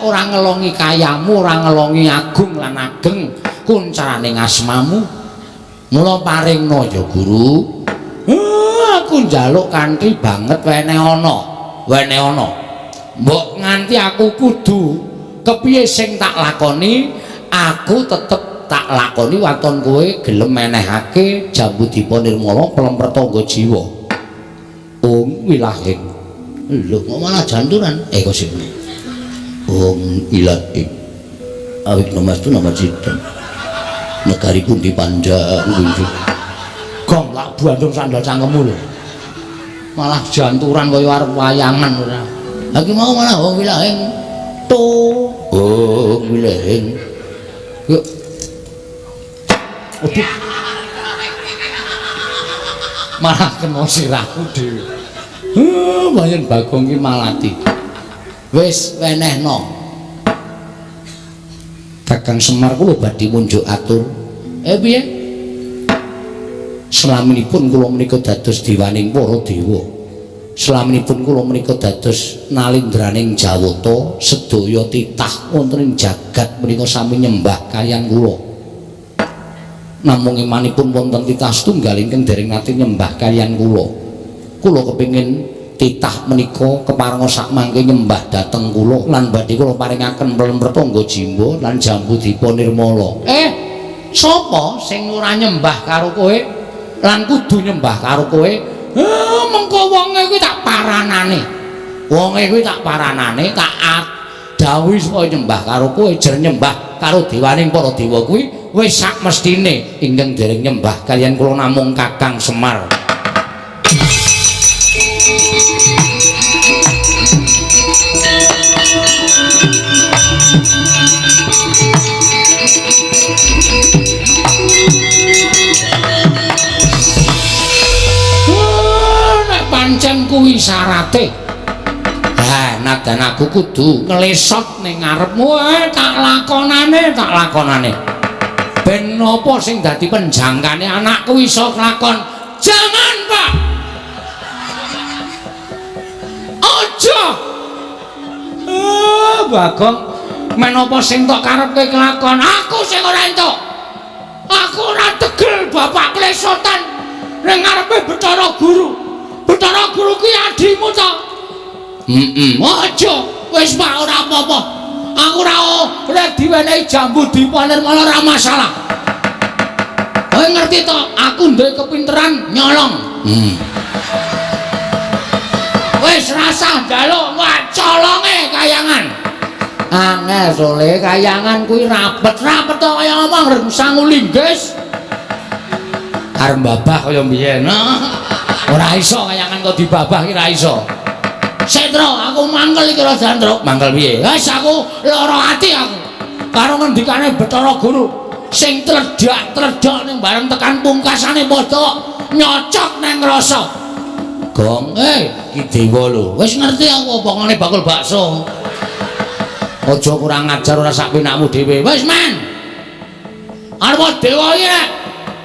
ora ngelongi kayamu, ora ngelongi agung lan ageng kuncarane asmamu. Mula paringna ya Guru. Aku njaluk kanthi banget wene ana, wene ana. Mbok nganti aku kudu kepiye sing tak lakoni, aku tetep tak lakoni waton kowe gelem menehake jambu dipa nirmala pelem pertangga jiwa. Ong wilahing. Lho kok malah janturan? Kok sing. Ong ilahing. Awit namastu nama cita. Negari pundi panjang kunjung. Gong lak bandung sandal cangkemmu lho. Malah janturan kaya arep wayangan ora. Lah ki mau malah ong wilahing. To. Ong wilahing. Yuk. Aduh. Malah kena sirahku dhewe. Bayan Bagong ki malati. Wis wenehno. Kakang Semar kula badhe munjuk atur. Piye? Selaminipun kula menika dados diwaning para dewa. Selaminipun kula menika dados nalindraning Jawata, sedaya titah wonten ing jagat menika sami nyembah kaliyan kula. Namung imanipun wonten titah setunggal ingkang dereng nate nyembah kaliyan kula. Kula kepengin titah menika keparenga sakmangke nyembah dhateng kula lan badhe kula paringaken pelem pertangga jimba lan jambu dipa nirmala. Sapa sing ora nyembah karo kowe? Lan kudu nyembah karo kowe. Mengko wonge kuwi tak paranane. Wonge kuwi tak paranane, tak dawuhi supaya nyembah karo kowe, jer nyembah karo dewaning para dewa kuwi wis sak mestine ingkang dereng nyembah kaliyan kula namung Kakang Semar. Nek pancen kuwi syarate, ha nadan aku kudu nglesot ning ngarepmu, tak lakonane, tak lakonane. Ben apa sing dadi penjangkane anakku iso kelakon. Jangan, Pak. Aja. Bagong, men apa sing tok karepke kelakon, aku sing ora entuk. Aku ora tegel bapak klesotan ning ngarepe Bathara Guru. Bathara Guru ki adimu to? Heeh. Aja, wis Pak ora apa-apa. Aku ora diwenehi jambu dipanirmala ora masalah. Kowe ngerti to, aku duwe kepinteran nyolong. Wis rasah njaluk wak colonge kayangan. Angel sole kayangan kuwi rapet-rapet to kaya ngomong sangu linggis. Arep babah kaya mbiyen. Ora iso kayangan kok dibabah ki ora iso. Sentro, aku mangkel iki ora Sentro. Mangkel piye? Wis aku lara ati aku. Karo ngendikane Bathara Guru sing tledhak-tledhok ning bareng tekan pungkasane padha nyocok nang rasa. Gong, iki dewa lho. Wis ngerti aku apa ngene bakul bakso. Aja kurang ajar ora sak penakmu dhewe. Wis men. Arep dewa iki nek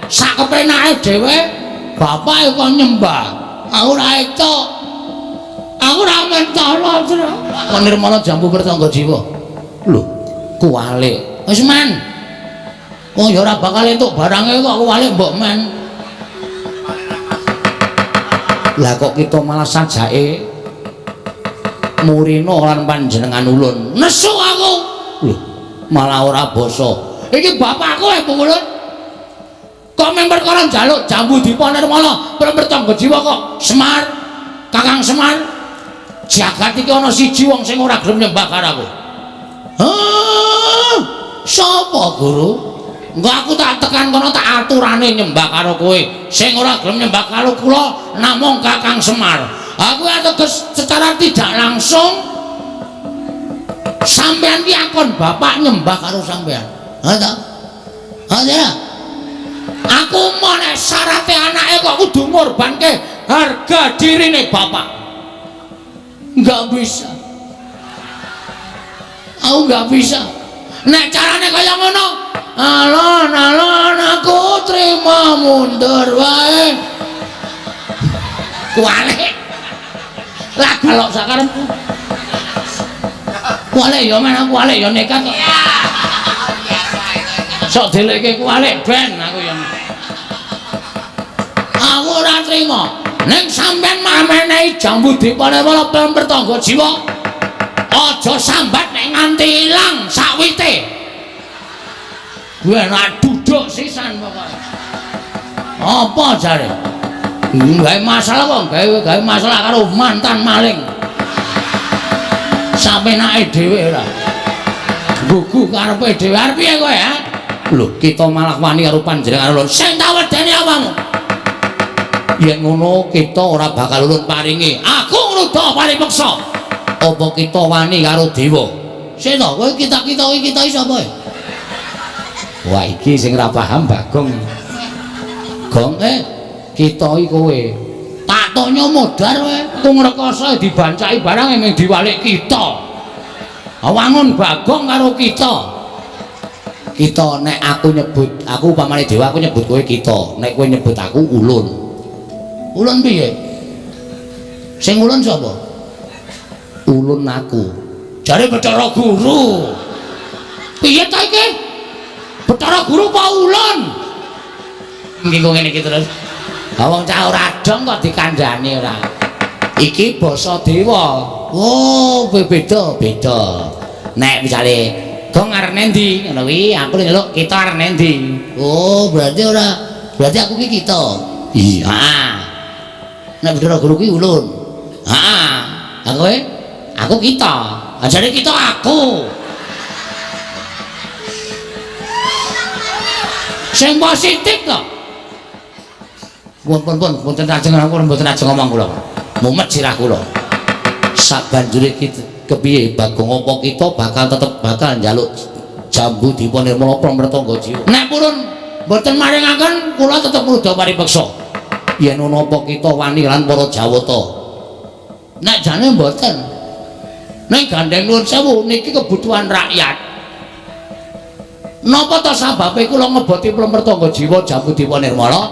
sak kepenake dhewe, bapake kok nyembah. Aku ora entuk. Aku ora mentala, Tru. Nirmala jambu pertangga jiwa. Lho, kuwalik. Wis men. Oh ya ora bakal entuk barange kok kuwalik mbok men. Lah kok kita malah sajake murina lan panjenengan ulun. Nesu aku. Lho, malah ora basa. Iki bapakku e Ulun. Kok mung perkara njaluk jambu dipanirmala pertangga jiwa kok Semar, Kakang Semar. Jagat iki ana siji wong sing ora gelem nyembah karo aku. Hah? Sapa, Guru? Engko aku tak tekan kono tak aturane nyembah karo kowe. Sing ora gelem nyembah karo kula namung Kakang Semar. Aku ateges secara tidak langsung sampean ki akon bapak nyembah karo sampean. Ha ta? Ha ta? Aku mau nek syarate anake kok kudu ngorbanke harga dirine bapak. Enggak bisa. Aku enggak bisa. Nek carane kaya ngono, alon-alon aku trima mundur wae. Kuwalik. Lah galok sakarepku. Kuwalik ya men aku kuwalik ya nekat kok. Sok delekke kuwalik ben aku ya. Aku ora trima. Ning sampean mamenehi jambu dipanewala pertangga jiwa. Aja sambat nek nganti ilang sakwite. Gue enak duduk sisan pokoke. Apa jare? Gawe masalah kok, gawe masalah karo mantan maling. Sapenake dhewe ora. Gugu karepe dhewe arep piye kowe, ha? Lho, kita malah wani karo panjenengan lho. Sing tak wedeni apamu? Yen ngono kita ora bakal ulun paringi. Aku ngruda paripeksa. Apa kita wani karo dewa? Sing to, kowe kita-kita iki kita sapa? Wah, iki sing ora paham Bagong. Gong, kita iki kowe. Tak tonyo modar kowe. Ku ngrekoso dibancaki barang mung diwalik kita. Wangun Bagong karo kita. Kita nek aku nyebut, aku upamane dewa aku nyebut kowe kita. Nek kowe nyebut aku ulun. Ulun piye? Sing ulun sapa? Ulun aku. Jare Bathara Guru. Piye ta iki? Bathara Guru apa ulun? Iki kok ngene iki terus. Ha wong cah ora dong kok dikandhani ora. Iki basa dewa. Oh, beda beda. Nek misale gong arep nendi ngono kuwi, aku nyeluk kita arep nendi. Oh, berarti ora, berarti aku ki kita. Iya. Nek Bathara Guru kuwi ulun. Heeh. Lah kowe? Aku kita. Ajare kita aku. Sing positif to. Pun pun pun mboten ajeng aku mboten ajeng ngomong kula. Mumet sirah kula. Sabanjure kita kepiye Bagong apa kita bakal tetep bakal njaluk jambu dipa nirmala pramretangga jiwa. Nek purun mboten maringaken kula tetep ngruda paripeksa. Yen ana apa kita wani lan para Jawata. Nek jane mboten. Ning gandeng nuwun sewu niki kebutuhan rakyat. Napa ta sababe kula ngeboti pramretangga jiwa jambu dipa nirmala?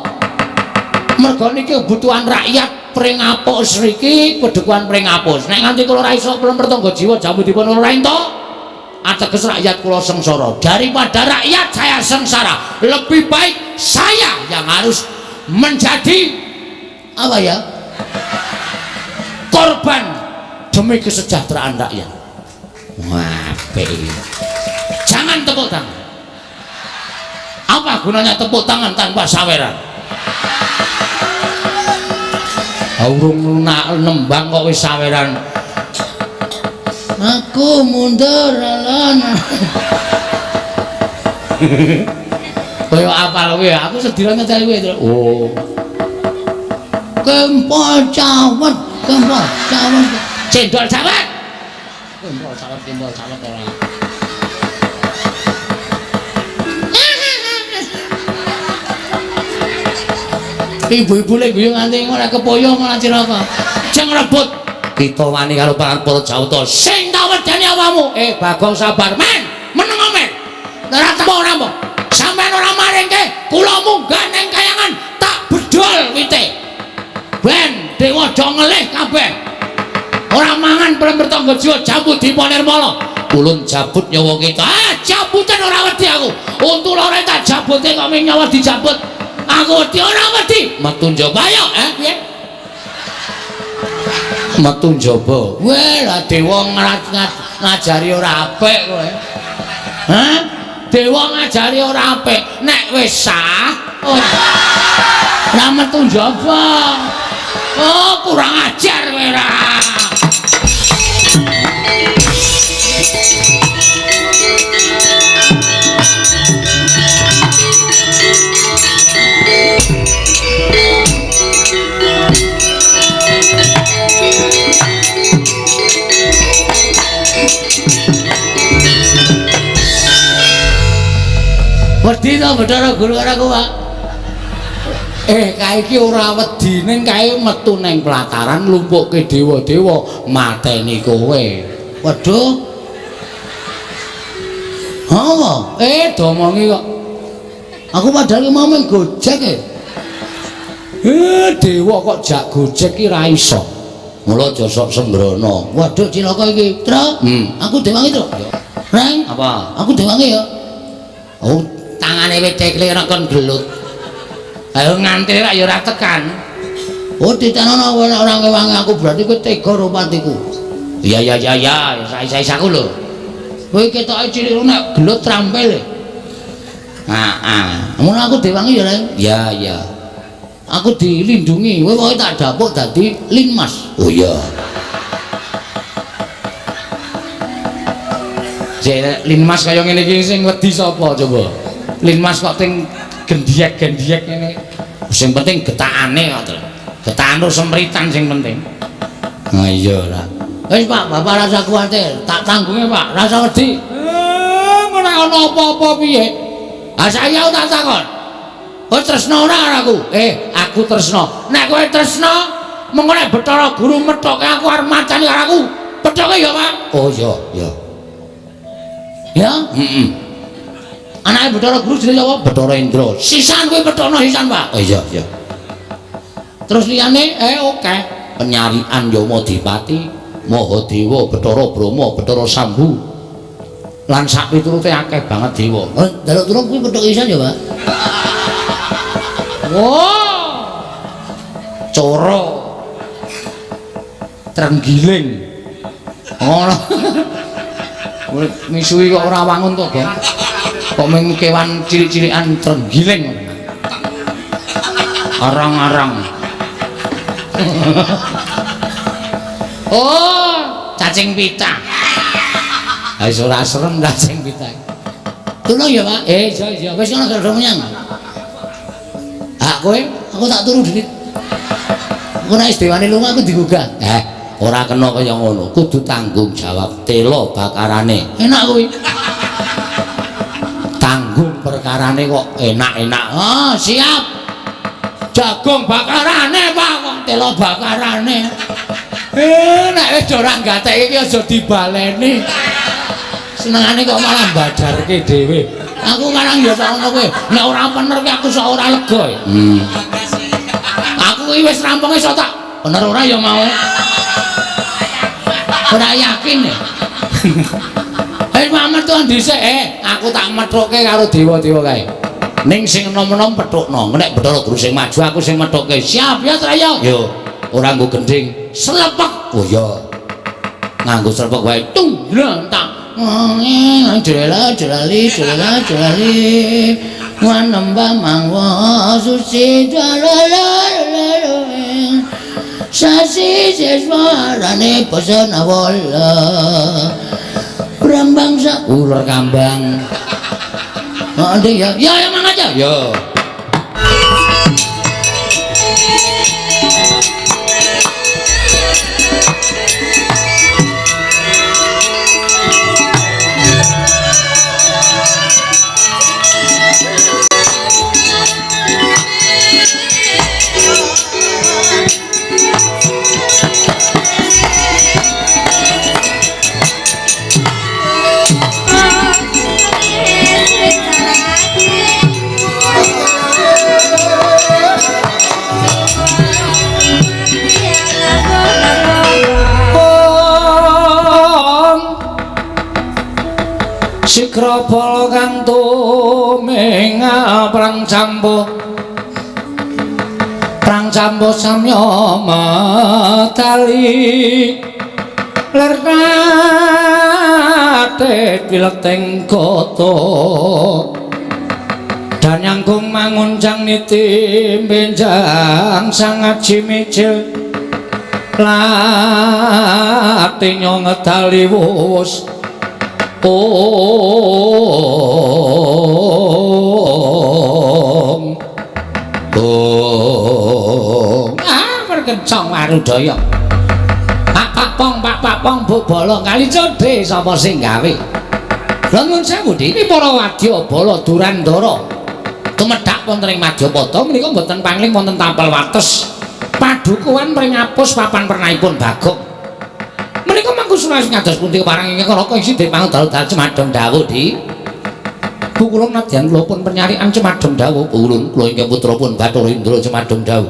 Merga niki kebutuhan rakyat Pringapus riki pedukuhan Pringapus. Nek nganti kula ora iso pramretangga jiwa jambu dipa ora entuk, ateges rakyat kula sengsara. Daripada rakyat saya sengsara, lebih baik saya yang harus menjadi apa ya? Korban demi kesejahteraan rakyat. Wah, apik. Jangan tepuk tangan. Apa gunanya tepuk tangan tanpa saweran? Urung nembang kok wis saweran. Aku mundur alon. Kaya apal kowe, aku sedina nyetel kowe. Oh. Kempol cawet, kempol cawet. Cendol cawet. Kempol cawet, kempol cawet ora. Ibu-ibu lek guyu nganti ora kepoyo malah cilaka. Jeng rebut. Kita wani karo para Jawata. Sing tak wedani awakmu. Bagong sabar, men. Meneng men. Ora tempo ora apa. Sampeyan ora maringke, kula munggah ning kayangan tak bedol wite. Ben dewa do ngelih kabeh. Ora mangan pramretangga jiwa jambu dipa nirmala. Ulun jabut nyawa kita. Ah, jabutan ora wedi aku. Untu lore tak jabute kok ming nyawa dijabut. Aku wedi ora wedi. Metu njaba ayo, piye? Metu njaba. Weh, lah dewa ngajari ora apik kowe. Hah? Dewa ngajari ora apik. Nek wis sah, ora metu njaba. Oh, kurang ajar kowe ora. Wedi to Bathara Guru karo aku, Pak. Kae iki ora wedi ning kae metu ning pelataran lumpukke dewa-dewa mateni kowe. Waduh. Apa? Domongi kok. Aku padahal mau main Gojek e. Dewa kok jak Gojek ki ra iso. Mula aja sok sembrono. Waduh cilaka iki, Tru. Aku dewangi, Tru. Reng, apa? Aku dewangi ya. Oh, tangane wis cekle ora kon gelut. Ayo nganti rak ya ora tekan. Oh, ditanono ora ngewangi aku berarti kowe tega karo patiku. Iya ya ya ya, sais-sais aku lho. Kowe ketoke cilik nek gelut trampil. Heeh. Ngono aku dewangi ya, Reng. Ya ya. Aku dilindungi, kowe pokoke tak dapuk dadi linmas. Oh iya. Jek linmas kaya ngene iki sing wedi sapa coba? Linmas kok ting gendhiyek-gendhiyek ngene. Sing penting getakane kok to. Getakan semritan sing penting. Ha iya lah. Wis Pak, Bapak rasa kuwatir, tak tanggunge Pak, rasa wedi. Ora ana apa-apa piye. Ha saiki aku tak takon. Kowe tresna ora karo aku? Aku tresna. Nek kowe tresna, mengko nek Bathara Guru methoke aku arep macani karo aku. Pethoke ya, Pak. Oh iya, iya. Ya? Heeh. Anake Bathara Guru jenenge sapa? Bathara Indra. Sisan kowe pethono sisan, Pak. Oh iya, iya. Terus liyane oke. Penyarian Yamadipati, Mahadewa, Bathara Brahma, Bathara Sambu. Lan sak piturute akeh banget dewa. Oh, njaluk tulung kuwi pethoke sisan ya, Pak. Wah. Coro. Trenggiling. Ngono. Misuwi kok ora wangun to, Bang. Kok mung kewan cilik-cilikan trenggiling. Arang-arang. Oh, cacing pita. Ha wis ora serem cacing pita. Tulung ya, Pak. Iya iya, wis ngono gak menyang. Hak kowe, aku tak turu dhewe. Aku nek wis dewane lunga aku digugah. Ora kena kaya ngono, kudu tanggung jawab telo bakarane. Enak kuwi. Tanggung perkarane kok enak-enak. Oh, siap. Jagung bakarane, Pak, kok telo bakarane. Nek wis ora gatekke iki aja dibaleni. Senengane kok malah badarke dhewe. Aku karang ya sak ngono kuwi. Nek ora bener ki aku sak ora lega. Aku iki wis rampung iso tak bener ora ya mau. Ora yakin ya. Mamet tuh dhisik, aku tak methuke karo dewa-dewa kae. Ning sing enom-enom pethukno. Nek Bathara Guru sing maju aku sing methuke. Siap ya Traya? Yo, ora nggo gendhing. Slepek. Oh iya. Nganggo slepek wae. Tung, tak. Jela jelali jela jelali wanembah mangwa suci jalala sasi seswarane pesona wala brambang sa ular kambang. Oh, ya ya ya mang aja yo. Sikra bala kang tumingal prang cambo prang cambo samya medali lir nate pileteng kota danyangkung manguncang niti benjang sangaji mijil lati nyong ngedali wus. Om Om ah perkencong warudaya. Pak pak pong pak pak pong bu bala kali codhe sapa sing gawe. Lha nuwun sewu iki para wadya bala Durandara tumedhak wonten ing Madyapada menika mboten pangling wonten tapel wates padukuhan Pringapus papan pernahipun Bagong. Menika mangku sunas ngados pundi kepareng ingkang Raka ing sidhe pangdal-dal Cemadong dawuh di Pukulun nadyan kula pun penyarian Cemadong dawuh. Pukulun kula ingkang putra pun Bathara Indra Cemadong dawuh.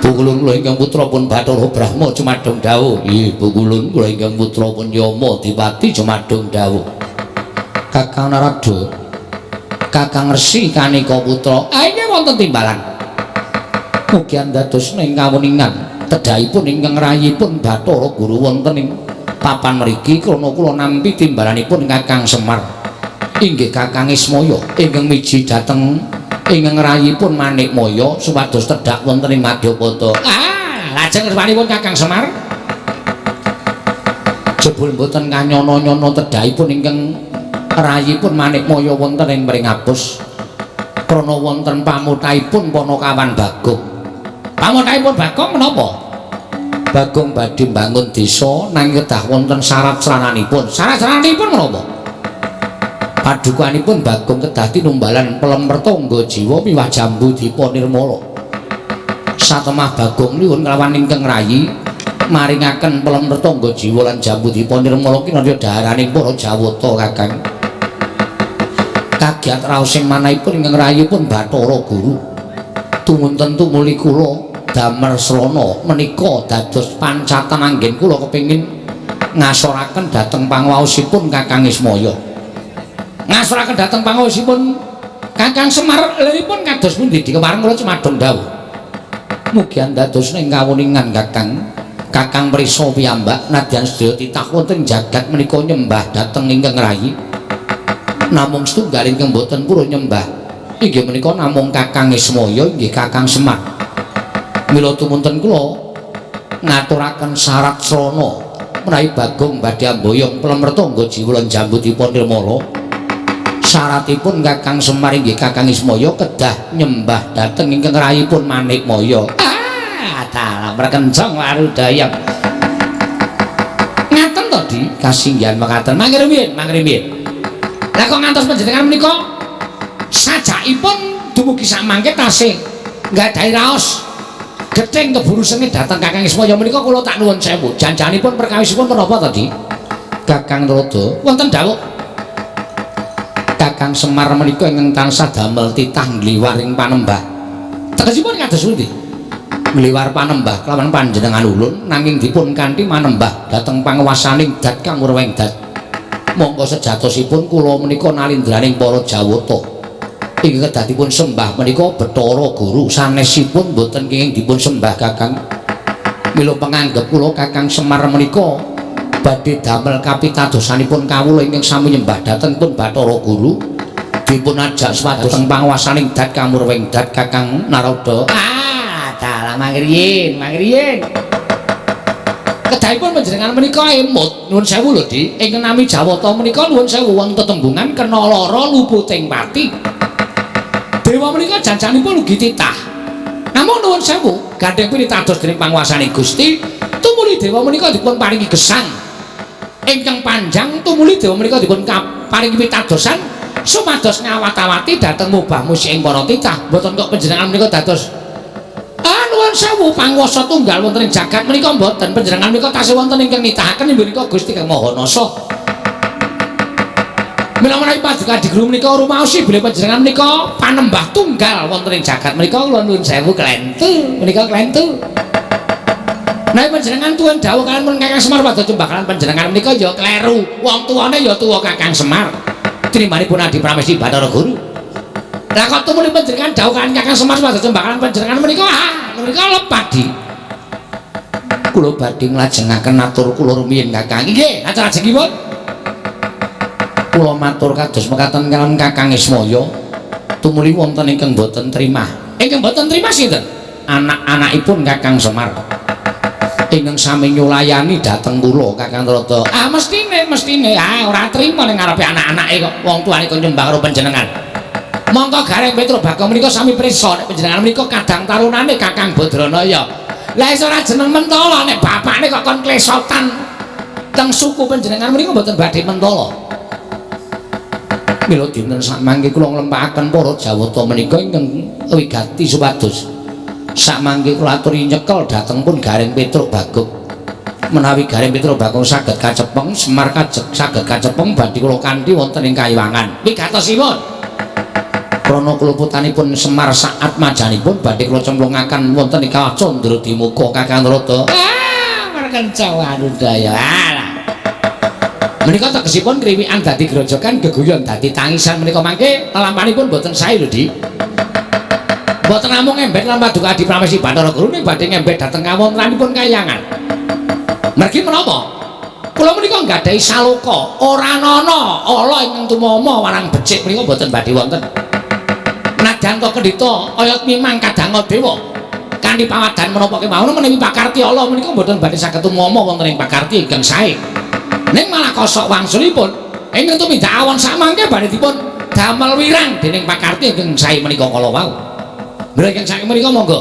Pukulun kula ingkang putra pun Bathara Brahma Cemadong dawuh. Nggih, pukulun kula ingkang putra pun Yama Dipati Cemadong dawuh. Kakang Narada, Kakang Resi Kanika putra. Ah inggih wonten timbalan. Mugi andados ing kawuningan tedhahipun ingkang rayipun Bathara Guru wonten ing papan mriki krana kula nampi timbalanipun Kakang Semar. Inggih Kakang Ismaya ingkang miji dhateng ingkang rayipun Manikmaya supados tedhak wonten ing Madyapada. Ah, lajeng kersanipun Kakang Semar jebul mboten kanyono-nyono tedhahipun ingkang rayipun Manikmaya wonten ing Pringapus krana wonten pamutaipun Panakawan Bagong. Pamutaipun Bagong menapa? Bagong badhe mbangun desa nanging kedah wonten syarat srananipun. Syarat srananipun menapa? Padukanipun Bagong kedah tinumbalan pelem mertangga jiwa miwah jambu dipa nirmala. Satemah Bagong nyuwun kelawan ingkang rayi maringaken pelem mertangga jiwa lan jambu dipa nirmala kinarya dhaharaning para Jawata Kakang. Kagiat raosing manahipun ingkang rayipun Bathara Guru. Tumunten tumuli kula damar srana menika dados pancatan anggen kula kepengin ngasoraken dhateng pangwaosipun Kakang Ismaya. Ngasoraken dhateng pangwaosipun Kakang Semar liripun kados pundi dikepareng kula Cemadong dawuh. Mugi andados ing kawuningan Kakang. Kakang prisa piyambak nadyan sedaya titah wonten jagat menika nyembah dhateng ingkang rayi. Namung setunggal ingkang boten purun nyembah Inggih menika namung Kakang Ismaya inggih Kakang Semar. Mila tumunten kula ngaturaken syarat srana menawi Bagong badhe amboyong plemerta nggo jiwa lan jambutipun nirmala. Syaratipun Kakang Semar inggih Kakang Ismaya kedah nyembah dhateng ingkang rayipun Manikmaya. Ah, dalah merkencong warudaya. Ngaten to, Di? Kasinggihan mekaten. Mangke rumiyin, mangke rumiyin. Lah kok ngantos panjenengan menika sajakipun dumugi samangke tasih nggadahi raos gething keburu sengit dhateng Kakang Ismaya menika kula tak nuwun sewu. Janjanipun perkawisipun menapa to, Di? Kakang Narada, wonten dawuh Kakang Semar menika ingkang tansah damel titah ngliwar ing panembah. Tegesipun kados pundi? Ngliwar panembah kelawan panjenengan ulun nanging dipun kanthi manembah dhateng panguwasaning dat kang murweng dat. Mongko sejatosipun kula menika nalindraning para Jawata. Ingkang kedah dipun sembah menika Bathara Guru, sanesipun boten kenging dipun sembah Kakang. Mila penganggep kula Kakang Semar menika badhe damel kapitadosanipun kawula ingkang sami nyembah dhateng pun Bathara Guru dipun ajak supados dhateng panguwasaning dat kamurweng dat Kakang Narada. Ah, dalah mangriyin, mangriyin. Kedahipun panjenengan menika emut nuwun sewu lho, Di. Ingkang nami Jawata menika nuwun sewu wonten tetembungan kena lara luputing pati. Dewa menika janjanipun ugi titah. Namung nuwun sewu, gandheng pinitados dening panguwasaning Gusti, tumuli dewa menika dipun paringi gesang ingkang panjang, tumuli dewa menika dipun paringi pitadosan supados ngawat-awati dhateng mubah musik ing para titah. Mboten kok panjenengan menika dados nuwun sewu panguwasa tunggal wonten ing jagat menika mboten. Panjenengan menika tasih wonten ingkang nitahaken inggih menika Gusti Kang Maha Nasa. Mila menawi paduka Adi Guru menika rumaosi bilih panjenengan menika panembah tunggal wonten ing jagat menika kula nuwun sewu klentu menika klentu. Nek panjenengan tuwin dawuh kaliyan pun Kakang Semar padha cembah kaliyan panjenengan menika ya kleru. Wong tuane ya tuwa Kakang Semar. Trimbanipun Adi Pramesti Bathara Guru. Lah kok tumuli panjenengan dawuh kaliyan Kakang Semar padha cembah kaliyan panjenengan menika menika lepat, Di. Kula badhe nglajengaken atur kula rumiyin Kakang. Inggih, acara ajengipun. Kula matur kados mekaten kaliyan Kakang Ismaya. Tumuli wonten ingkang boten trimah. Ingkang boten trimah sinten? Anak-anakipun Kakang Semar. Ingkang sami nyulayani dhateng kula Kakang Narada. Ah mestine, mestine. Ah ora trima ning ngarepe anak-anake kok wong tuane kok nyembah karo panjenengan. Mongko Gareng Petruk Bagong menika sami prisa nek panjenengan menika kadang tarunane Kakang Badranaya. Lah iso ora jeneng mentala nek bapakne kok kon klesotan teng suku panjenengan menika mboten badhe mentala. Mila dinten samangke kula nglempakaken para Jawata menika ingkang wigati supados samangke kula aturi nyekel dhateng pun Gareng Petruk Bagong. Menawi Gareng Petruk Bagong saged kacepeng, Semar kajeg saged kacepeng badhe kula kanthi wonten ing kayiwangan. Wigatosipun krana kluputanipun Semar saat majanipun badhe kula cemplungaken wonten ing kawah Candra Dimuka Kakang Narada. Ah, merkenca warudaya. Alah. Menika tegesipun kriwikan dadi grojogan geguyon dadi tangisan menika mangke telampanipun boten sae lho, Di. Mboten namung ngembet lan paduka Adi Pramesti Bathara Guru ning badhe ngembet dhateng kawontenanipun kayangan. Mergi menapa? Kula menika nggadahi saloka, ora ana ala ingkang tumama marang becik menika mboten badhe wonten. Nadyan to kendhita oyot mimang kadanga dewa. Kanthi pawadan menapa kemawon menawi pakarti ala menika mboten badhe saged tumama wonten ing pakarti ingkang sae. Ning malah kosok wangsulipun ingkang tumindak awon samangke badhe dipun damel wirang dening pakarti ingkang sae menika kala wau. Mila ingkang saking menika monggo.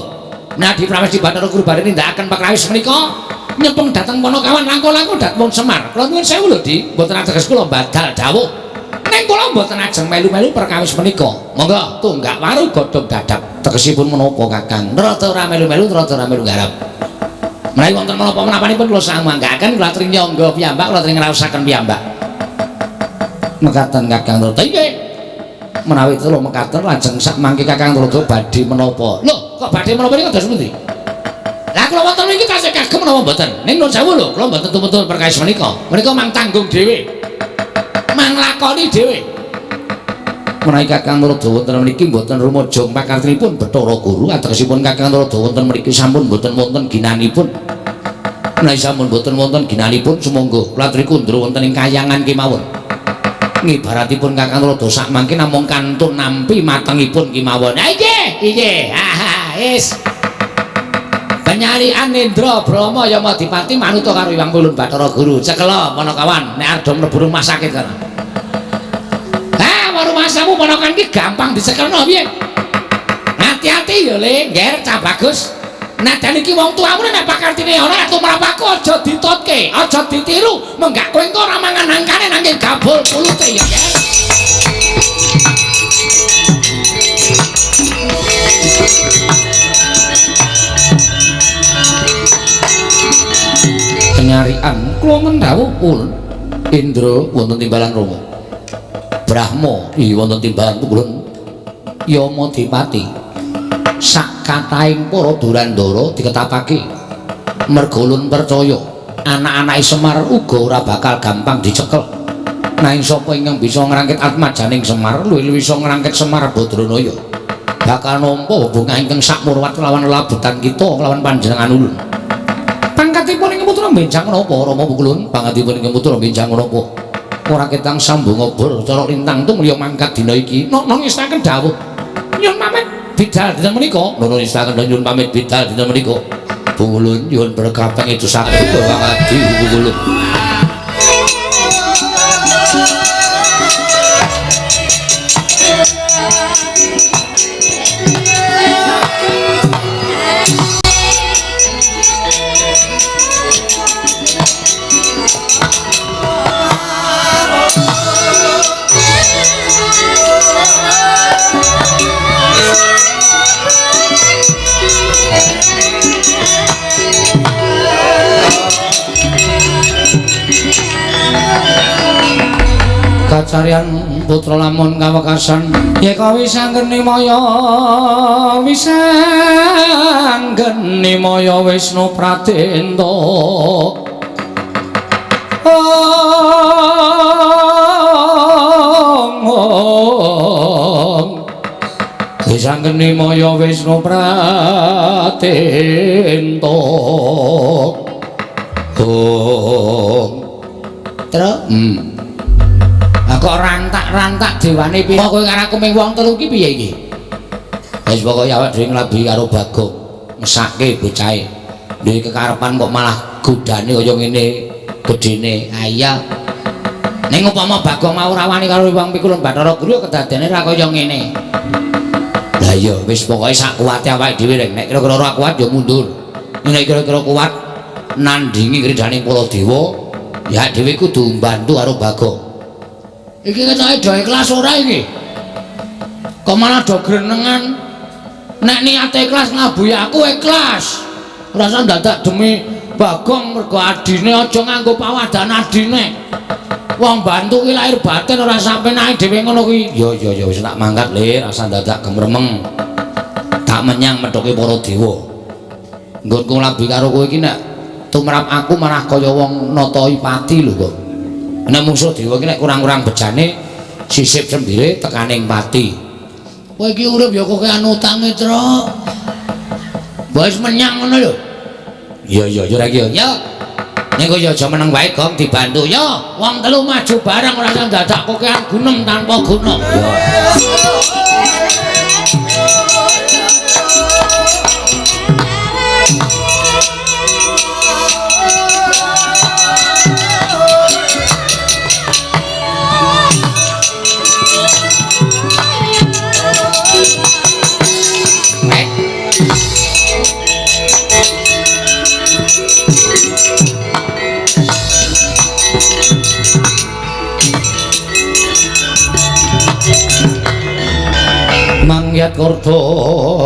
Nadi Pramesti Bathara Guru badhe nindakaken pakrawis menika nyepeng dhateng Panakawan langkung-langkung dhateng Semar. Kula nuwun sewu lho, Di, mboten ateges kula badal dawuh. Ning kula mboten ajeng melu-melu perkawis menika. Monggo tunggak waru godhong dadap. Tegesipun menapa, Kakang? Rada ora melu-melu, rada ora melu garap. Menawi wonten menapa menapanipun kula sanguwanggaken kula aturi nyangga piyambak, kula aturi ngraosaken piyambak. Mekaten Kakang Narada. Inggih. Menawi kula mekaten lajeng sak mangke Kakang Narada badhe menapa? Lho, kok badhe menapa niku kados pundi? Lah kula wonten mriki tasih kagem menapa mboten? Ning nuwun sewu lho, kula mboten tumut perkawis menika. Menika mang tanggung dhewe. Mang lakoni dhewe. Menawi Kakang Narada wonten mriki mboten rumajang pakartinipun Bathara Guru, ategesipun Kakang Narada wonten mriki sampun mboten wonten ginanipun. Menawi sampun mboten wonten ginanipun sumangga kula aturi kundra wonten ing kayangan kemawon. Ngibaratipun Kakang Tuladha sak mangke namung kantun nampi matengipun kemawon. Ha nggih, nggih. Ha wis. Penyarian Indra Brahma Yamadipati manuta karo Hyang Pulun Bathara Guru. Cekela Panakawan nek arep mlebu rumah sakit kono. Ha, rumasamu ponakan ki gampang dicekelno piye? Hati-hati ya Le, ngger cah bagus. Najan iki wong tuamu nek pakartine ana nek tumrap aku aja ditutke, aja ditiru, menggak kowe engko ora mangan angkane nanging gabul kulute ya, Ger. Penyarian kula mendhawuh pun Indra wonten timbalan Rama. Brahma wonten timbalan pulun Yamadipati. Sak kathahing para Durandara diketapake merga ulun percaya anak-anake Semar uga ora bakal gampang dicekel. Nanging sapa ingkang bisa ngrangkit atmajaning Semar luwih-luwih iso ngrangkit Semar Badranaya bakal nampa bebungah ingkang sakmurwat lawan labetan kita lawan panjenengan ulun. Pangkatipun ing putra benjang napa Rama Pukulun? Pangkatipun ing putra benjang napa? Ora ketang sambung obor cara lintang tumliya mangkat dina iki. Nono ngestaken dawuh. Nyuwun pamit bidal dinten menika. Nono ngestaken nyuwun pamit bidal dinten menika. Pukulun nyuwun berkah pangedusaken Bapak Adi Pukulun. Kacarian putra lamun kawekasan yeka wisanggeni maya wisanggeni maya Wisnu Pradenta ong wisanggeni maya Wisnu Pradenta ong terus kok rantak-rantak dewane piye kowe karo aku ming wong telu ki piye iki? Wis pokoke awake dhewe nglabi karo Bagong mesake bocahe. Duwe kekarepan kok malah godane kaya ngene gedene. Ha iya. Ning upama Bagong mau ora wani karo wong Pikulun Bathara Guru kedadene ra kaya ngene. Lah iya wis pokoke sak kuwate awake dhewe reng. Nek kira-kira ora kuat ya mundur. Nek kira-kira kuat nandingi kridhaning para dewa ya dhewe kudu mbantu karo Bagong. Iki ketoke do ikhlas ora iki? Kok malah do grenengan? Nek niate ikhlas ngabuhi aku ikhlas. Ora usah dadak demi Bagong mergo adine aja nganggo pawadan adine. Wong bantu ki lahir batin ora sampe nae dhewe ngono kuwi. Ya ya ya wis tak mangkat Le, rasa dadak gemremeng. Tak menyang methuke para dewa. Nggonku nglabi karo kowe iki nek tumrap aku malah kaya wong nata pati lho kok. Nek mungsuh dewa iki nek kurang-kurang bejane sisip sembire tekaning pati. Kowe iki urip ya kokean utange, Truk. Wis menyang ngono lho. Iya iya ya ora iki ya. Ning kowe ya aja meneng wae Gong dibantu ya. Wong telu maju bareng ora usah dadak kokean gunem tanpa guna. Ya. Mangyat kordo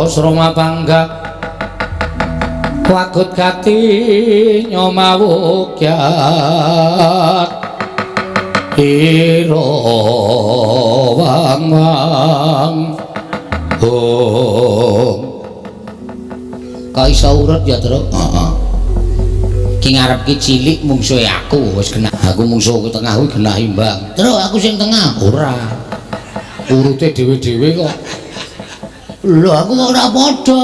sroma pangga wagut gati nyomawukyat ira wang wang hong. Kok iso urut ya, Truk? Heeh. Ki ngarep ki cilik mungsuhe aku wis genah. Aku mungsuh ku tengah kuwi genah imbang. Truk aku sing tengah. Ora. Urute dhewe-dhewe kok. Lho aku kok ora padha.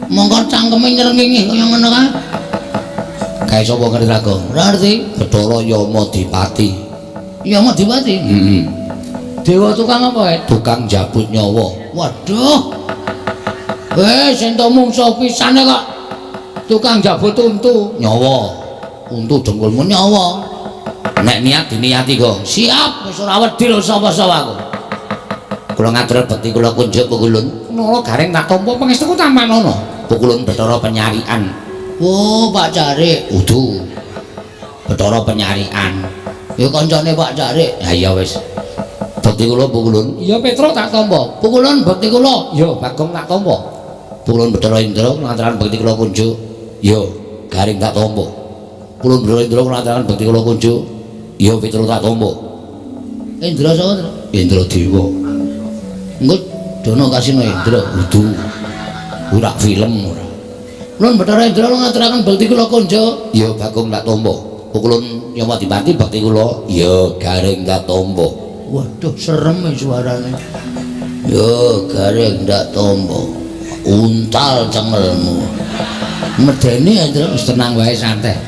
Mongko cangkeme nyrengingi kaya ngono kae. Kae sapa ngerti ra, Gong? Ora ngerti. Bathara Yamadipati. Yamadipati. Heeh. Dewa tukang apa kae? Tukang jabut nyawa. Waduh. Wes ento mungsuh pisane kok. Tukang jabut untu nyawa. Untu dengkulmu nyawa. Nek niat diniati, Gong. Siap, wis ora wedi lho sapa-sapa aku. Kula ngatur bekti kula kunjuk Pukulun. Nala Gareng tak tampa pangestuku tampanana. Pukulun Bathara Penyarikan. Oh, Pak Carik. Udu. Bathara Penyarikan. Ya kancane Pak Carik. Ha iya wis. Bekti kula Pukulun. Iya Petruk tak tampa. Pukulun bekti kula. Ya Bagong tak tampa. Pukulun Bathara Indra ngantaraken bekti kula kunjuk. Ya Gareng tak tampa. Pukulun Bathara Indra ngantaraken bekti kula kunjuk. Ya Petruk tak tampa. Indra sapa, Tru? Indra Dewa. Engko dono kasino Indra. Udu. Ora film ora. Kulun Bathara Indra ngaturaken bekti kula kunjuk. Ya Bagong tak tampa. Pukulun Yamadipati bekti kula. Ya Gareng tak tampa. Waduh serem suarane. Ya Gareng tak tampa. Untal cengelmu. Medeni Indra wis tenang wae santai.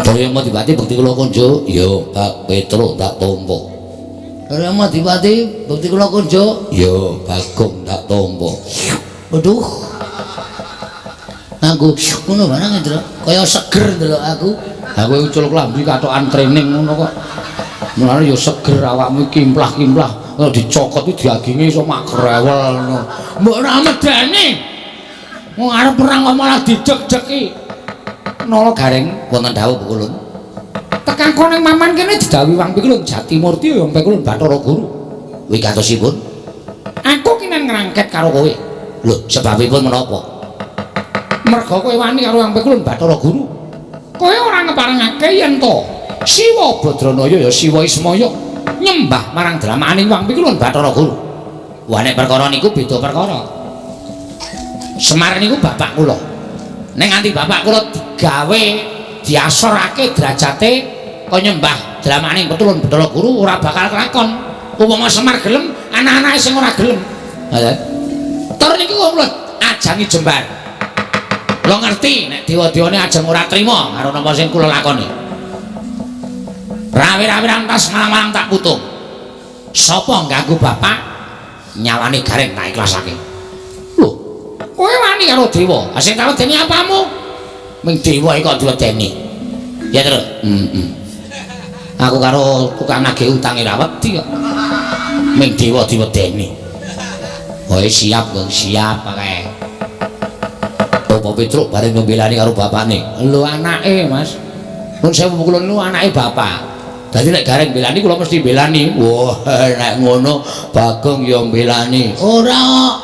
Bathara Yamadipati bekti kula kunjuk. Ya Pak Petruk tak tampa. Bathara Yamadipati bekti kula kunjuk. Ya Bagong tak tampa. Waduh. Nganggo ngono barang Indra, kaya seger ndelok aku. Ha kowe ucul klambi katokan training ngono kok. Mulane ya seger awakmu kimplah-kimplah, kalau dicokot iki daginge iso magrewel ngono. Mbok ora medeni. Wong arep perang kok malah dideg-degi. Nala Gareng wonten dawuh Pukulun. Tekan kono maman kene didhawuhi Wang Pikulun Jatimurti ya Pikulun Bathara Guru. Wigatosipun aku kinen ngrangket karo kowe. Lho, sebabipun menapa? Merga kowe wani karo Wang Pikulun Bathara Guru. Kowe ora ngeparengake yen to Siwa Badranaya ya Siwa Ismaya nyembah marang dramane Wang Pikulun Bathara Guru. Wah nek perkara niku beda perkara. Semar niku bapak kula. Nek nganti bapak kula digawe diasorake derajate kaya nyembah dramane Pikulun Bathara Guru ora bakal kelakon. Upama Semar gelem, anak-anake sing ora gelem. Ha. Tur niku kula ajangi jembar. Kula ngerti nek dewa-dewane ajeng ora trima karo napa sing kula lakoni. Rawe-rawe rantas malang-malang tak putung. Sapa ngganggu bapak nyawane Gareng tak ikhlasake. Lho, kowe wani karo dewa. Ha sing tak wedeni apamu? Ming dewa iki kok diwedeni. Ya, Tru. Heeh. Aku karo tukang nagih utange ra wedi kok. Ming dewa diwedeni. Woe siap, Gong, siap kae. Bapak Petruk bareng nembelani karo bapakne. Lho anake, Mas. Nun sewu kula niku anake bapak. Dadi nek Gareng belani kula mesti belani. Wah, nek ngono Bagong ya mbelani. Ora kok.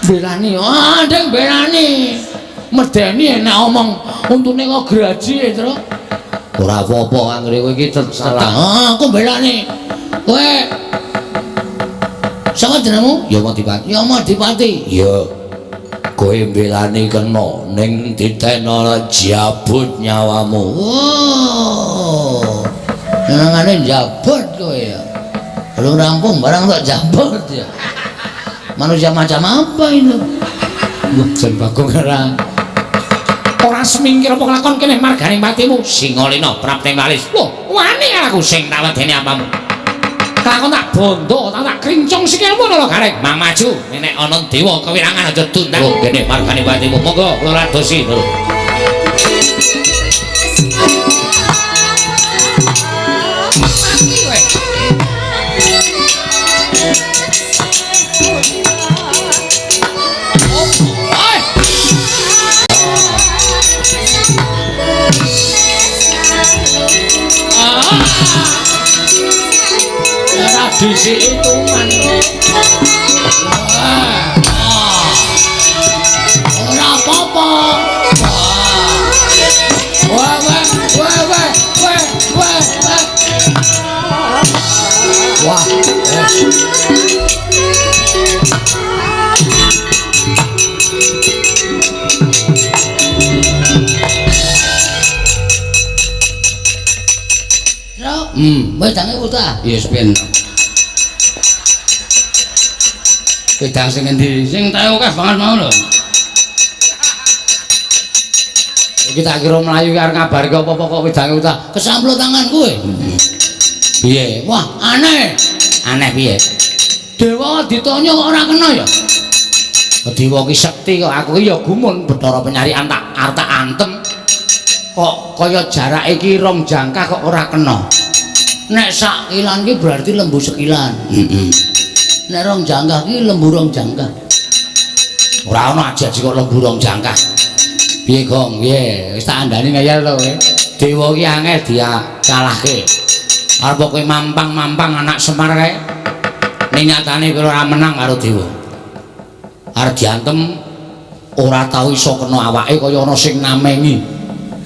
Belani. Ah, ndeng belani. Medeni nek omong untune kok graji, Tru. Ora apa-apa anggere kowe iki salah. Ah, aku belani. Kowe sapa jenengmu? Yamadipati. Yamadipati. Ya. Kowe mbelani kena ning ditena jabut nyawamu. Wow. Senengane jabut kowe ya. Belum rampung barang tak jabut ya. Manusia macam apa itu? Wah, jan Bagong ora semingkir apa kelakon kene marganing patimu. Singalina prapting walis. Lho, wani aku sing tak wedeni apamu? Kelakon tak bondo, tak krincong sikilmu lho Gareng. Mang maju, nek ana dewa kewirangan aja tundang. Lho, kene marganing patimu. Monggo kula radosi lho. Mati kowe. Disi hitungan. Ora apa-apa. Wah, wah, wah, wah, wah, wah, wah. Wah, wedange utah. Yes, ben. Wedang sing endi? Sing tae akeh banget mau lho. Iki tak kira mlayu arep ngabarke apa-apa kok wedange utah. Kesamplo tangan kowe. Piye? Wah, aneh. Aneh piye? Dewa ditanya kok ora kena ya? Dewa ki sekti kok aku ki ya gumun Bathara Penyarikan tak arep tak antem. Kok kaya jarake iki rong jangkah kok ora kena. Nek sak kilan ki berarti lembu sekilan. Heeh. Nek rong jangkah ki lembu rong jangkah. Ora ana aji-aji kok lembu rong jangkah. Piye, Gong? Piye? Wis tak andani ngeyel to kowe. Dewa ki angel dikalahke. Arep kowe mampang-mampang anak Semar kae. Ning nyatane kowe ora menang karo dewa. Arep diantem ora tau iso kena awake kaya ana sing namengi.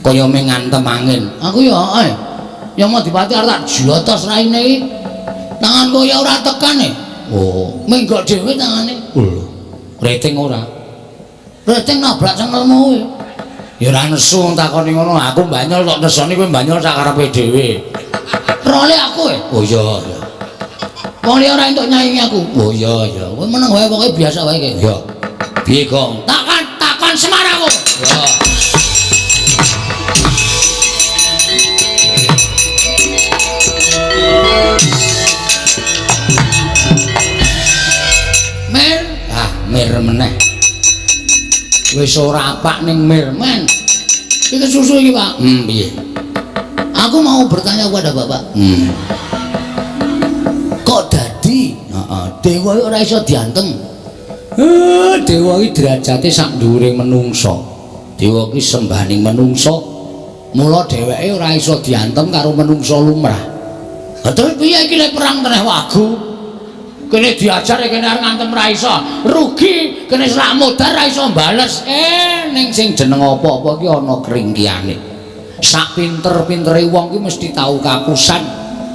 Kaya mung ngantem angin. Aku ya heeh. Ya Madipati arep tak jotos raine iki. Tanganku ya ora tekan e. Oh, menggok dhewe tangane. Lho. Rating ora. Rating nabrak cengelmu kuwi. Ya ora nesu takoni ngono, aku banyol tok nesoni kowe banyol sak karepe dhewe. Role aku e. Oh iya iya. Wong liya ora entuk nyaingi aku. Oh iya iya. Kowe meneng wae pokoke biasa wae iki. Iya. Piye, Gong? Takon takon Semar aku. Iya. Mir, ah mir meneh. Wis ora apak ning mir men. Iki susu iki, Pak. Piye? Aku mau bertanya kepada Bapak. Kok dadi? Heeh, dewa ora iso diantem. Dewa iki derajate sak dhuwure menungsa. Dewa iki sembahaning menungsa. Mula dheweke ora iso diantem karo menungsa lumrah. Lah terus piye iki lek perang teneh wagu? Kene diajar kene arep ngantem ra iso. Rugi, kene selak modar ra iso bales. Ning sing jeneng apa-apa iki ana kringkiane. Sak pinter-pintere wong ki mesti tau kapusan.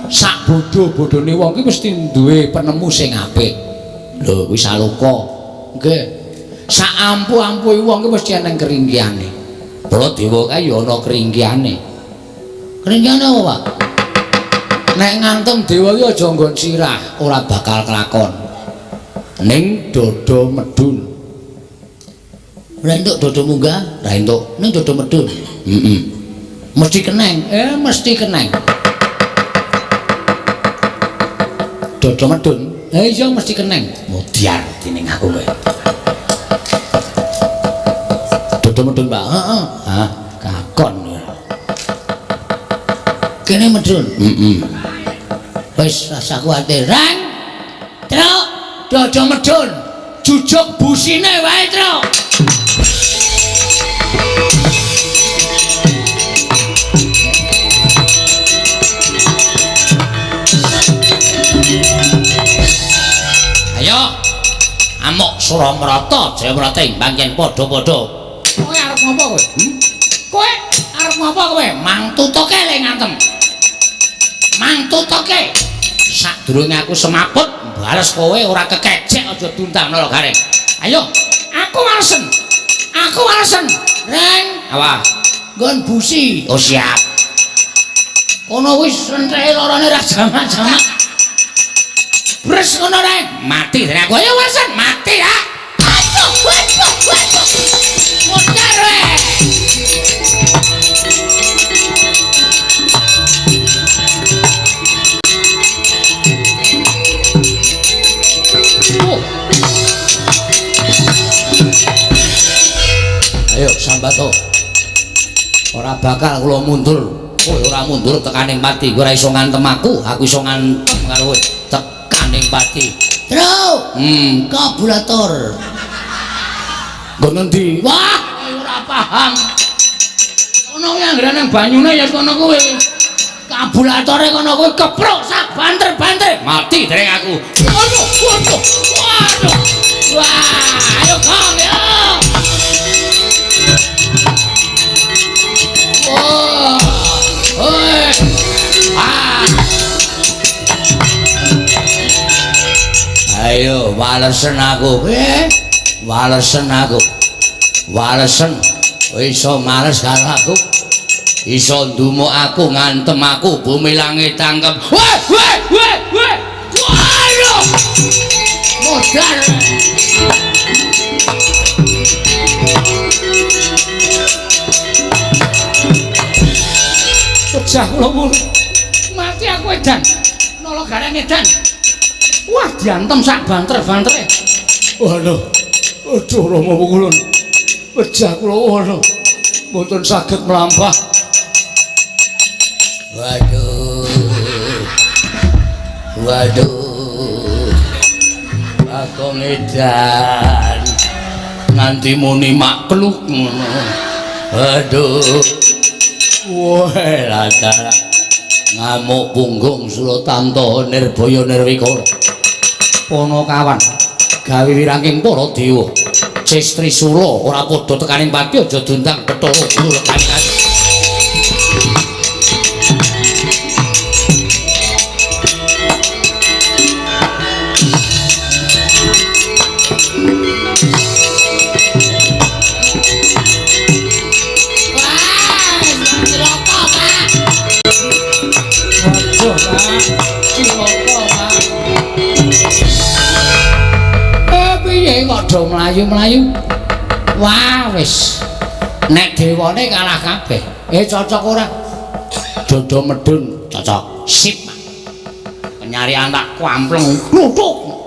Sak bodho-bodhone wong ki mesti duwe penemu sing apik. Lho kuwi saloka. Nggih. Sak ampuh-ampuhe wong ki mesti eneng kringkiane. Mula dewa kae ya ana kringkiane. Kringkiane apa, Pak? Nek ngantem dewa ki aja nggon sirah, ora bakal kelakon. Ning dodo medun. Ora entuk dodo munggah, ora entuk. Ning dodo medun. Heeh. Mesti keneng. Mesti keneng. Dodo medun. Iya mesti keneng. Modiar dening aku kowe. Dodo medun, Pak. Heeh. Hah, kakon. Kene medun. Heeh. Wis rasa kuwatir. Rang. Truk, dodo medun. Jujuk busine wae, Truk. Ayo. Amuk Suramrata, Jayamrata ing panggen padha-padha. Kowe arep ngopo kowe? Kowe arep ngopo kowe? Mangtutuke le ngantem. Mangtutuke. Sadurunge aku semaput, bales kowe ora kekecek aja duntang nala gareng. Ayo, aku walesen. Aku walesen. Reng, awa. Nggon busi. Oh siap. Kono wis renteke lorone ra jamak-jamak. Bres ngono reng. Mati dene aku. Ayo walesen, mati ya. Aduh, waduh, waduh. Modar we. Ayo sambato. Ora bakal kula mundur. Kowe ora mundur tekaning pati. Kowe ora iso ngantem aku, aku iso ngantem karo kowe. Tekaning pati. Truk. Karburator. Nggon endi? Wah, ora paham. Kono kuwi anggere nang banyune ya kono kuwi. Karburatore kono kuwi keprok sak banter-banter. Mati dereng aku. Waduh, waduh. Waduh. Wah, ayo Kang ya. Oh, oi, ah. Ayo walesen aku, walesen aku, walesen, iso males karo aku, iso ndumuk aku, ngantem aku, bumi langit tangkep. Weh, weh, weh, weh, waduh, modar. Pecah kula mati aku edan. Nala Gareng edan. Wah, diantem sak banter-bantere. Waduh. Aduh Rama Pukulun. Wejah kula waduh. Mboten saged mlampah. Waduh. Waduh. Bagong edan. Nganti muni makluk ngono. Aduh. Wah, latara. Ngamuk punggung Suratanta Nirbaya Nirwikara. Panakawan gawe wirangking para dewa. Cis Trisula ora padha tekaning pati aja diundang Bathara Guru lekane. Kok do mlayu-mlayu. Wah, wis. Nek dewane kalah kabeh. Cocok ora? Dodo medun cocok. Sip. Penyari anak kampleng kluthuk.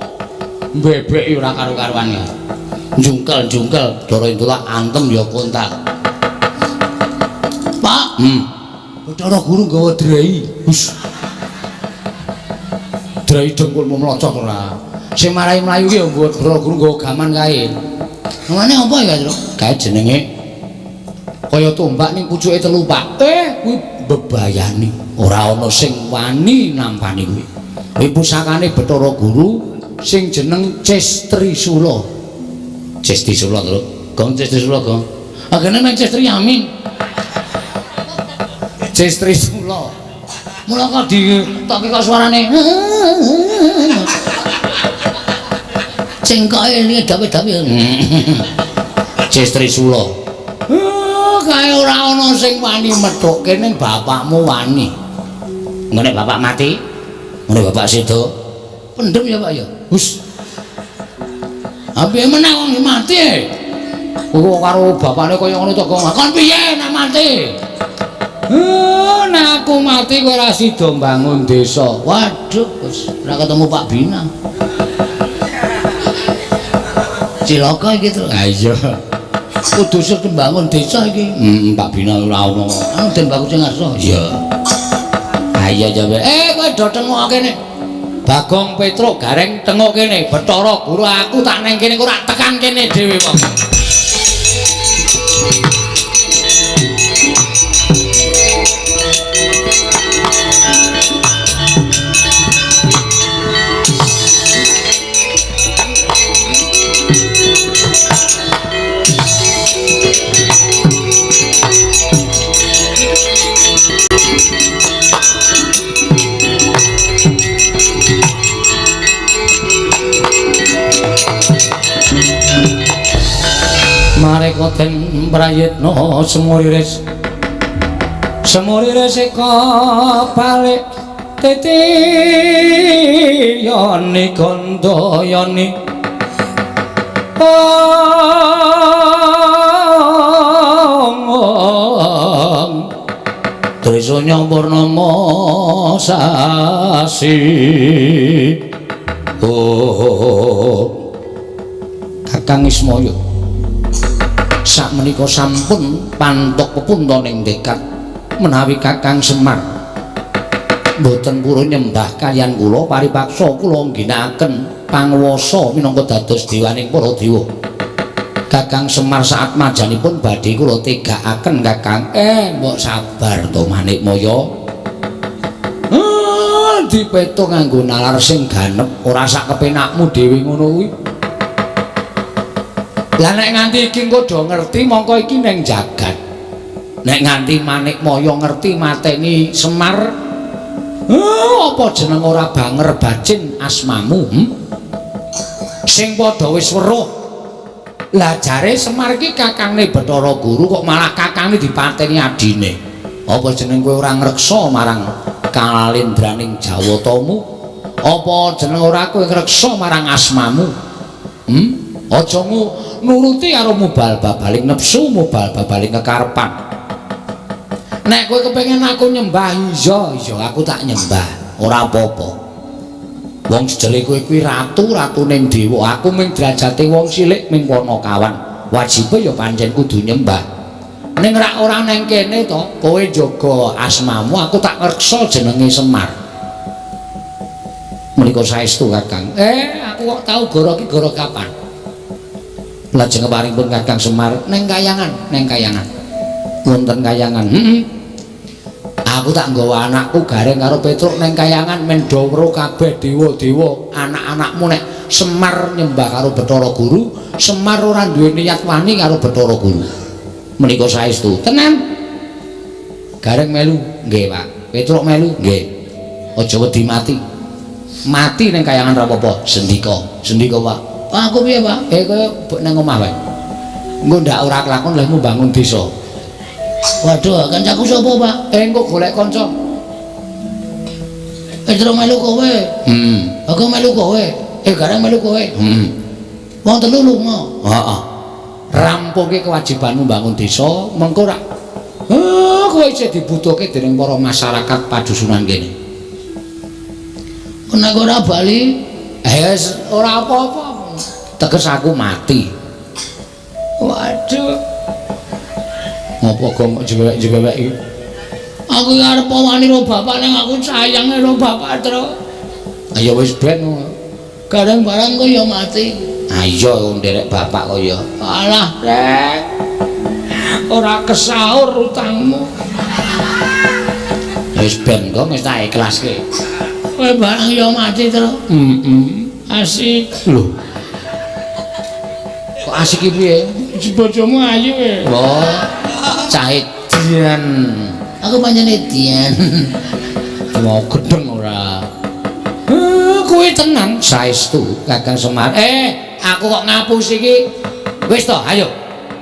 Mbebeki ora karu-karuan. Jungkel-jungkel Dara Indula antem ya kontak. Pak, Bathara Guru nggawa drei. Hus. Drei dengkulmu mlocot ora. Sing marai mlayu ki ya Bathara Guru nggawa gaman kae. Namane apa ya, Truk? Kae jenenge kaya tombak ning pucuke telu, Pak. Kuwi bebayani. Ora ana sing wani nampani kuwi. Kuwi pusakane Bathara Guru sing jeneng Ces Trisula. Ces Trisula, Truk. Gong Ces Trisula, Gong. Agene nang Ces Triyamin. Ces Trisula. Mula kok ditoki kok suarane. Cengkoke ini dawe-dawe. Ces Trisula. Kae ora ana sing wani methukke ning bapakmu wani. Ngene bapak mati, ngene bapak sedo. Pendem ya, Pak ya. Hus. Apiye meneh wong mati. Kok karo bapakne kaya ngono to, Gong. Kon piye nek mati? Nek aku mati kowe ora sida mbangun desa. Waduh, wis ora ketemu Pak Bina. Cilaka iki, Truk. Ha iya. Kudu sing mbangun desa iki. Pak Bina ora ono. Anu Den Bagus sing ngarsa. Iya. Ha iya jawe. Kowe do tengok kene. Bagong Petruk Gareng tengok kene. Bathara Guru aku tak neng kene ora tekan kene dhewe kok. Mareka den prayitna semuriris semuriris eka balik titi yoni gandayani ong Trisanya purnama sasi. Oh Kakang Ismaya sakmenika sampun pantok pepunta ning dekat menawi Kakang Semar mboten purun nyembah kaliyan kula paripaksa kula ngginakaken panguwasa minangka dados dewaning para dewa. Kakang Semar saat majanipun badhe kula tegakaken Kakang. Mbok sabar to Manikmaya. Dipetung nganggo nalar sing ganep ora sak kepenakmu dhewe ngono kuwi. Lah nek nganti iki engko do ngerti mongko iki ning jagat. Nek nganti Manikmaya ngerti mateni Semar, apa jeneng ora banger bacin asmamu? Sing padha wis weruh. Lah jare Semar iki kakangne Bathara Guru kok malah kakangne dipateni adine. Apa jeneng kowe ora ngreksa marang kalalendraning Jawatamu? Apa jeneng ora kowe ngreksa marang asmamu? Aja nuruti karo mubal babaling nepsu, mubal babaling kekarepan. Nek kowe kepengin aku nyembah, iya iya aku tak nyembah, ora apa-apa. Wong jejere kowe kuwi ratu, ratuning dewa. Aku ming derajate wong cilik ming panakawan. Wajibe ya pancen kudu nyembah. Ning rak ora neng kene to, kowe jaga asmamu, aku tak ngreksa jenenge Semar. Menika saestu Kakang. Aku kok tau goro ki goro kapan? Lajeng keparingipun Kakang Semar neng kayangan, neng kayangan. Wonten kayangan. Heeh. Aku tak nggawa anakku Gareng karo Petruk neng kayangan men do weruh kabeh dewa-dewa. Anak-anakmu nek Semar nyembah karo Bathara Guru, Semar ora duwe niat wani karo Bathara Guru. Menika saestu. Tenan. Gareng melu, nggih, Pak. Petruk melu, nggih. Aja wedi mati. Mati neng kayangan ra apa-apa. Sendika, sendika, Pak. Aku piye, Pak? Kowe nang omah wae. Engko ndak ora kelakon lehmu bangun desa. Waduh, kancaku sapa, Pak? Engko golek kanca. Petruk melu kowe. Heeh. Aku melu kowe. Gareng melu kowe. Heeh. Wong telu lunga. Heeh. Rampungke kewajibanmu bangun desa, mengko rak kowe isih dibutuhke dening para masyarakat padusunan kene. Nek ora bali, ora apa-apa. Teges aku mati. Waduh. Ngopo kok jewek-jewek iki? Aku arep wani karo bapak ning aku sayang karo bapak, Tru. Ayo wis ben. Gareng barang kok ya mati. Ayo nderek bapak kok ya. Alah, Rek. Ora kesaur utangmu. Wis ben kok wis tak ikhlaske. Kowe barang ya mati, Tru. Heeh. Asik. Lho. Kok asik iki piye? Bojomu ayu e. Oh. Cah edian. Aku pancen edian. Mau gedeng ora? Kuwi tenan saestu Kakang Semar. Aku kok ngapusi iki. Wis to, ayo.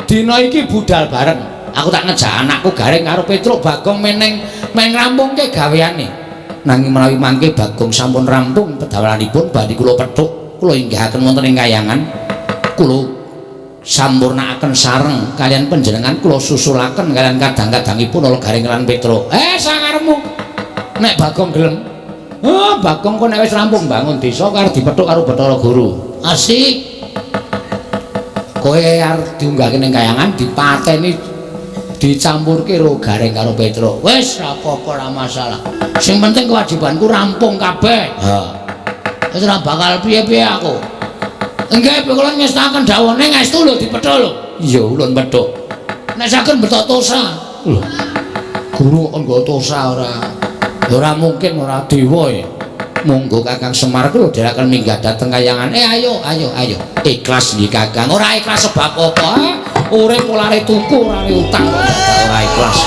Dina iki budal bareng. Aku tak ngejak anakku Gareng karo Petruk Bagong meneng men rampungke gaweane. Nanging menawi mangke Bagong sampun rampung pedamelanipun badhe kula pethuk, kula inggihaken wonten ing kayangan. Kula sampurnakaken sareng kalian panjenengan, kula susulaken kalian kadang-kadangipun ala Gareng lan Petruk. Sakarepmu. Nek Bagong gelem. Bagong kok nek wis rampung bangun desa karo dipethuk karo Bathara Guru. Asik. Kowe arep diunggahke ning kayangan dipateni dicampurke karo Gareng karo Petruk. Wis ra apa-apa, ora masalah. Sing penting kewajibanku rampung kabeh. Ha. Wis ora bakal piye-piye aku. Nggih, kula ngestaken dawane ngaestu lho dipethuk lho. Iya, ulun pethuk. Nek saged betok tosa. Lho. Guru kok nggo tosa ora? Ora mungkin ora dewa e. Monggo Kakang Semar kula dherekaken minggah dhateng kayangan. Ayo, ayo, ayo. Ikhlas nggih Kakang. Ora ikhlas sebab apa? Urip olare tuku, ora utang kok ora ikhlas.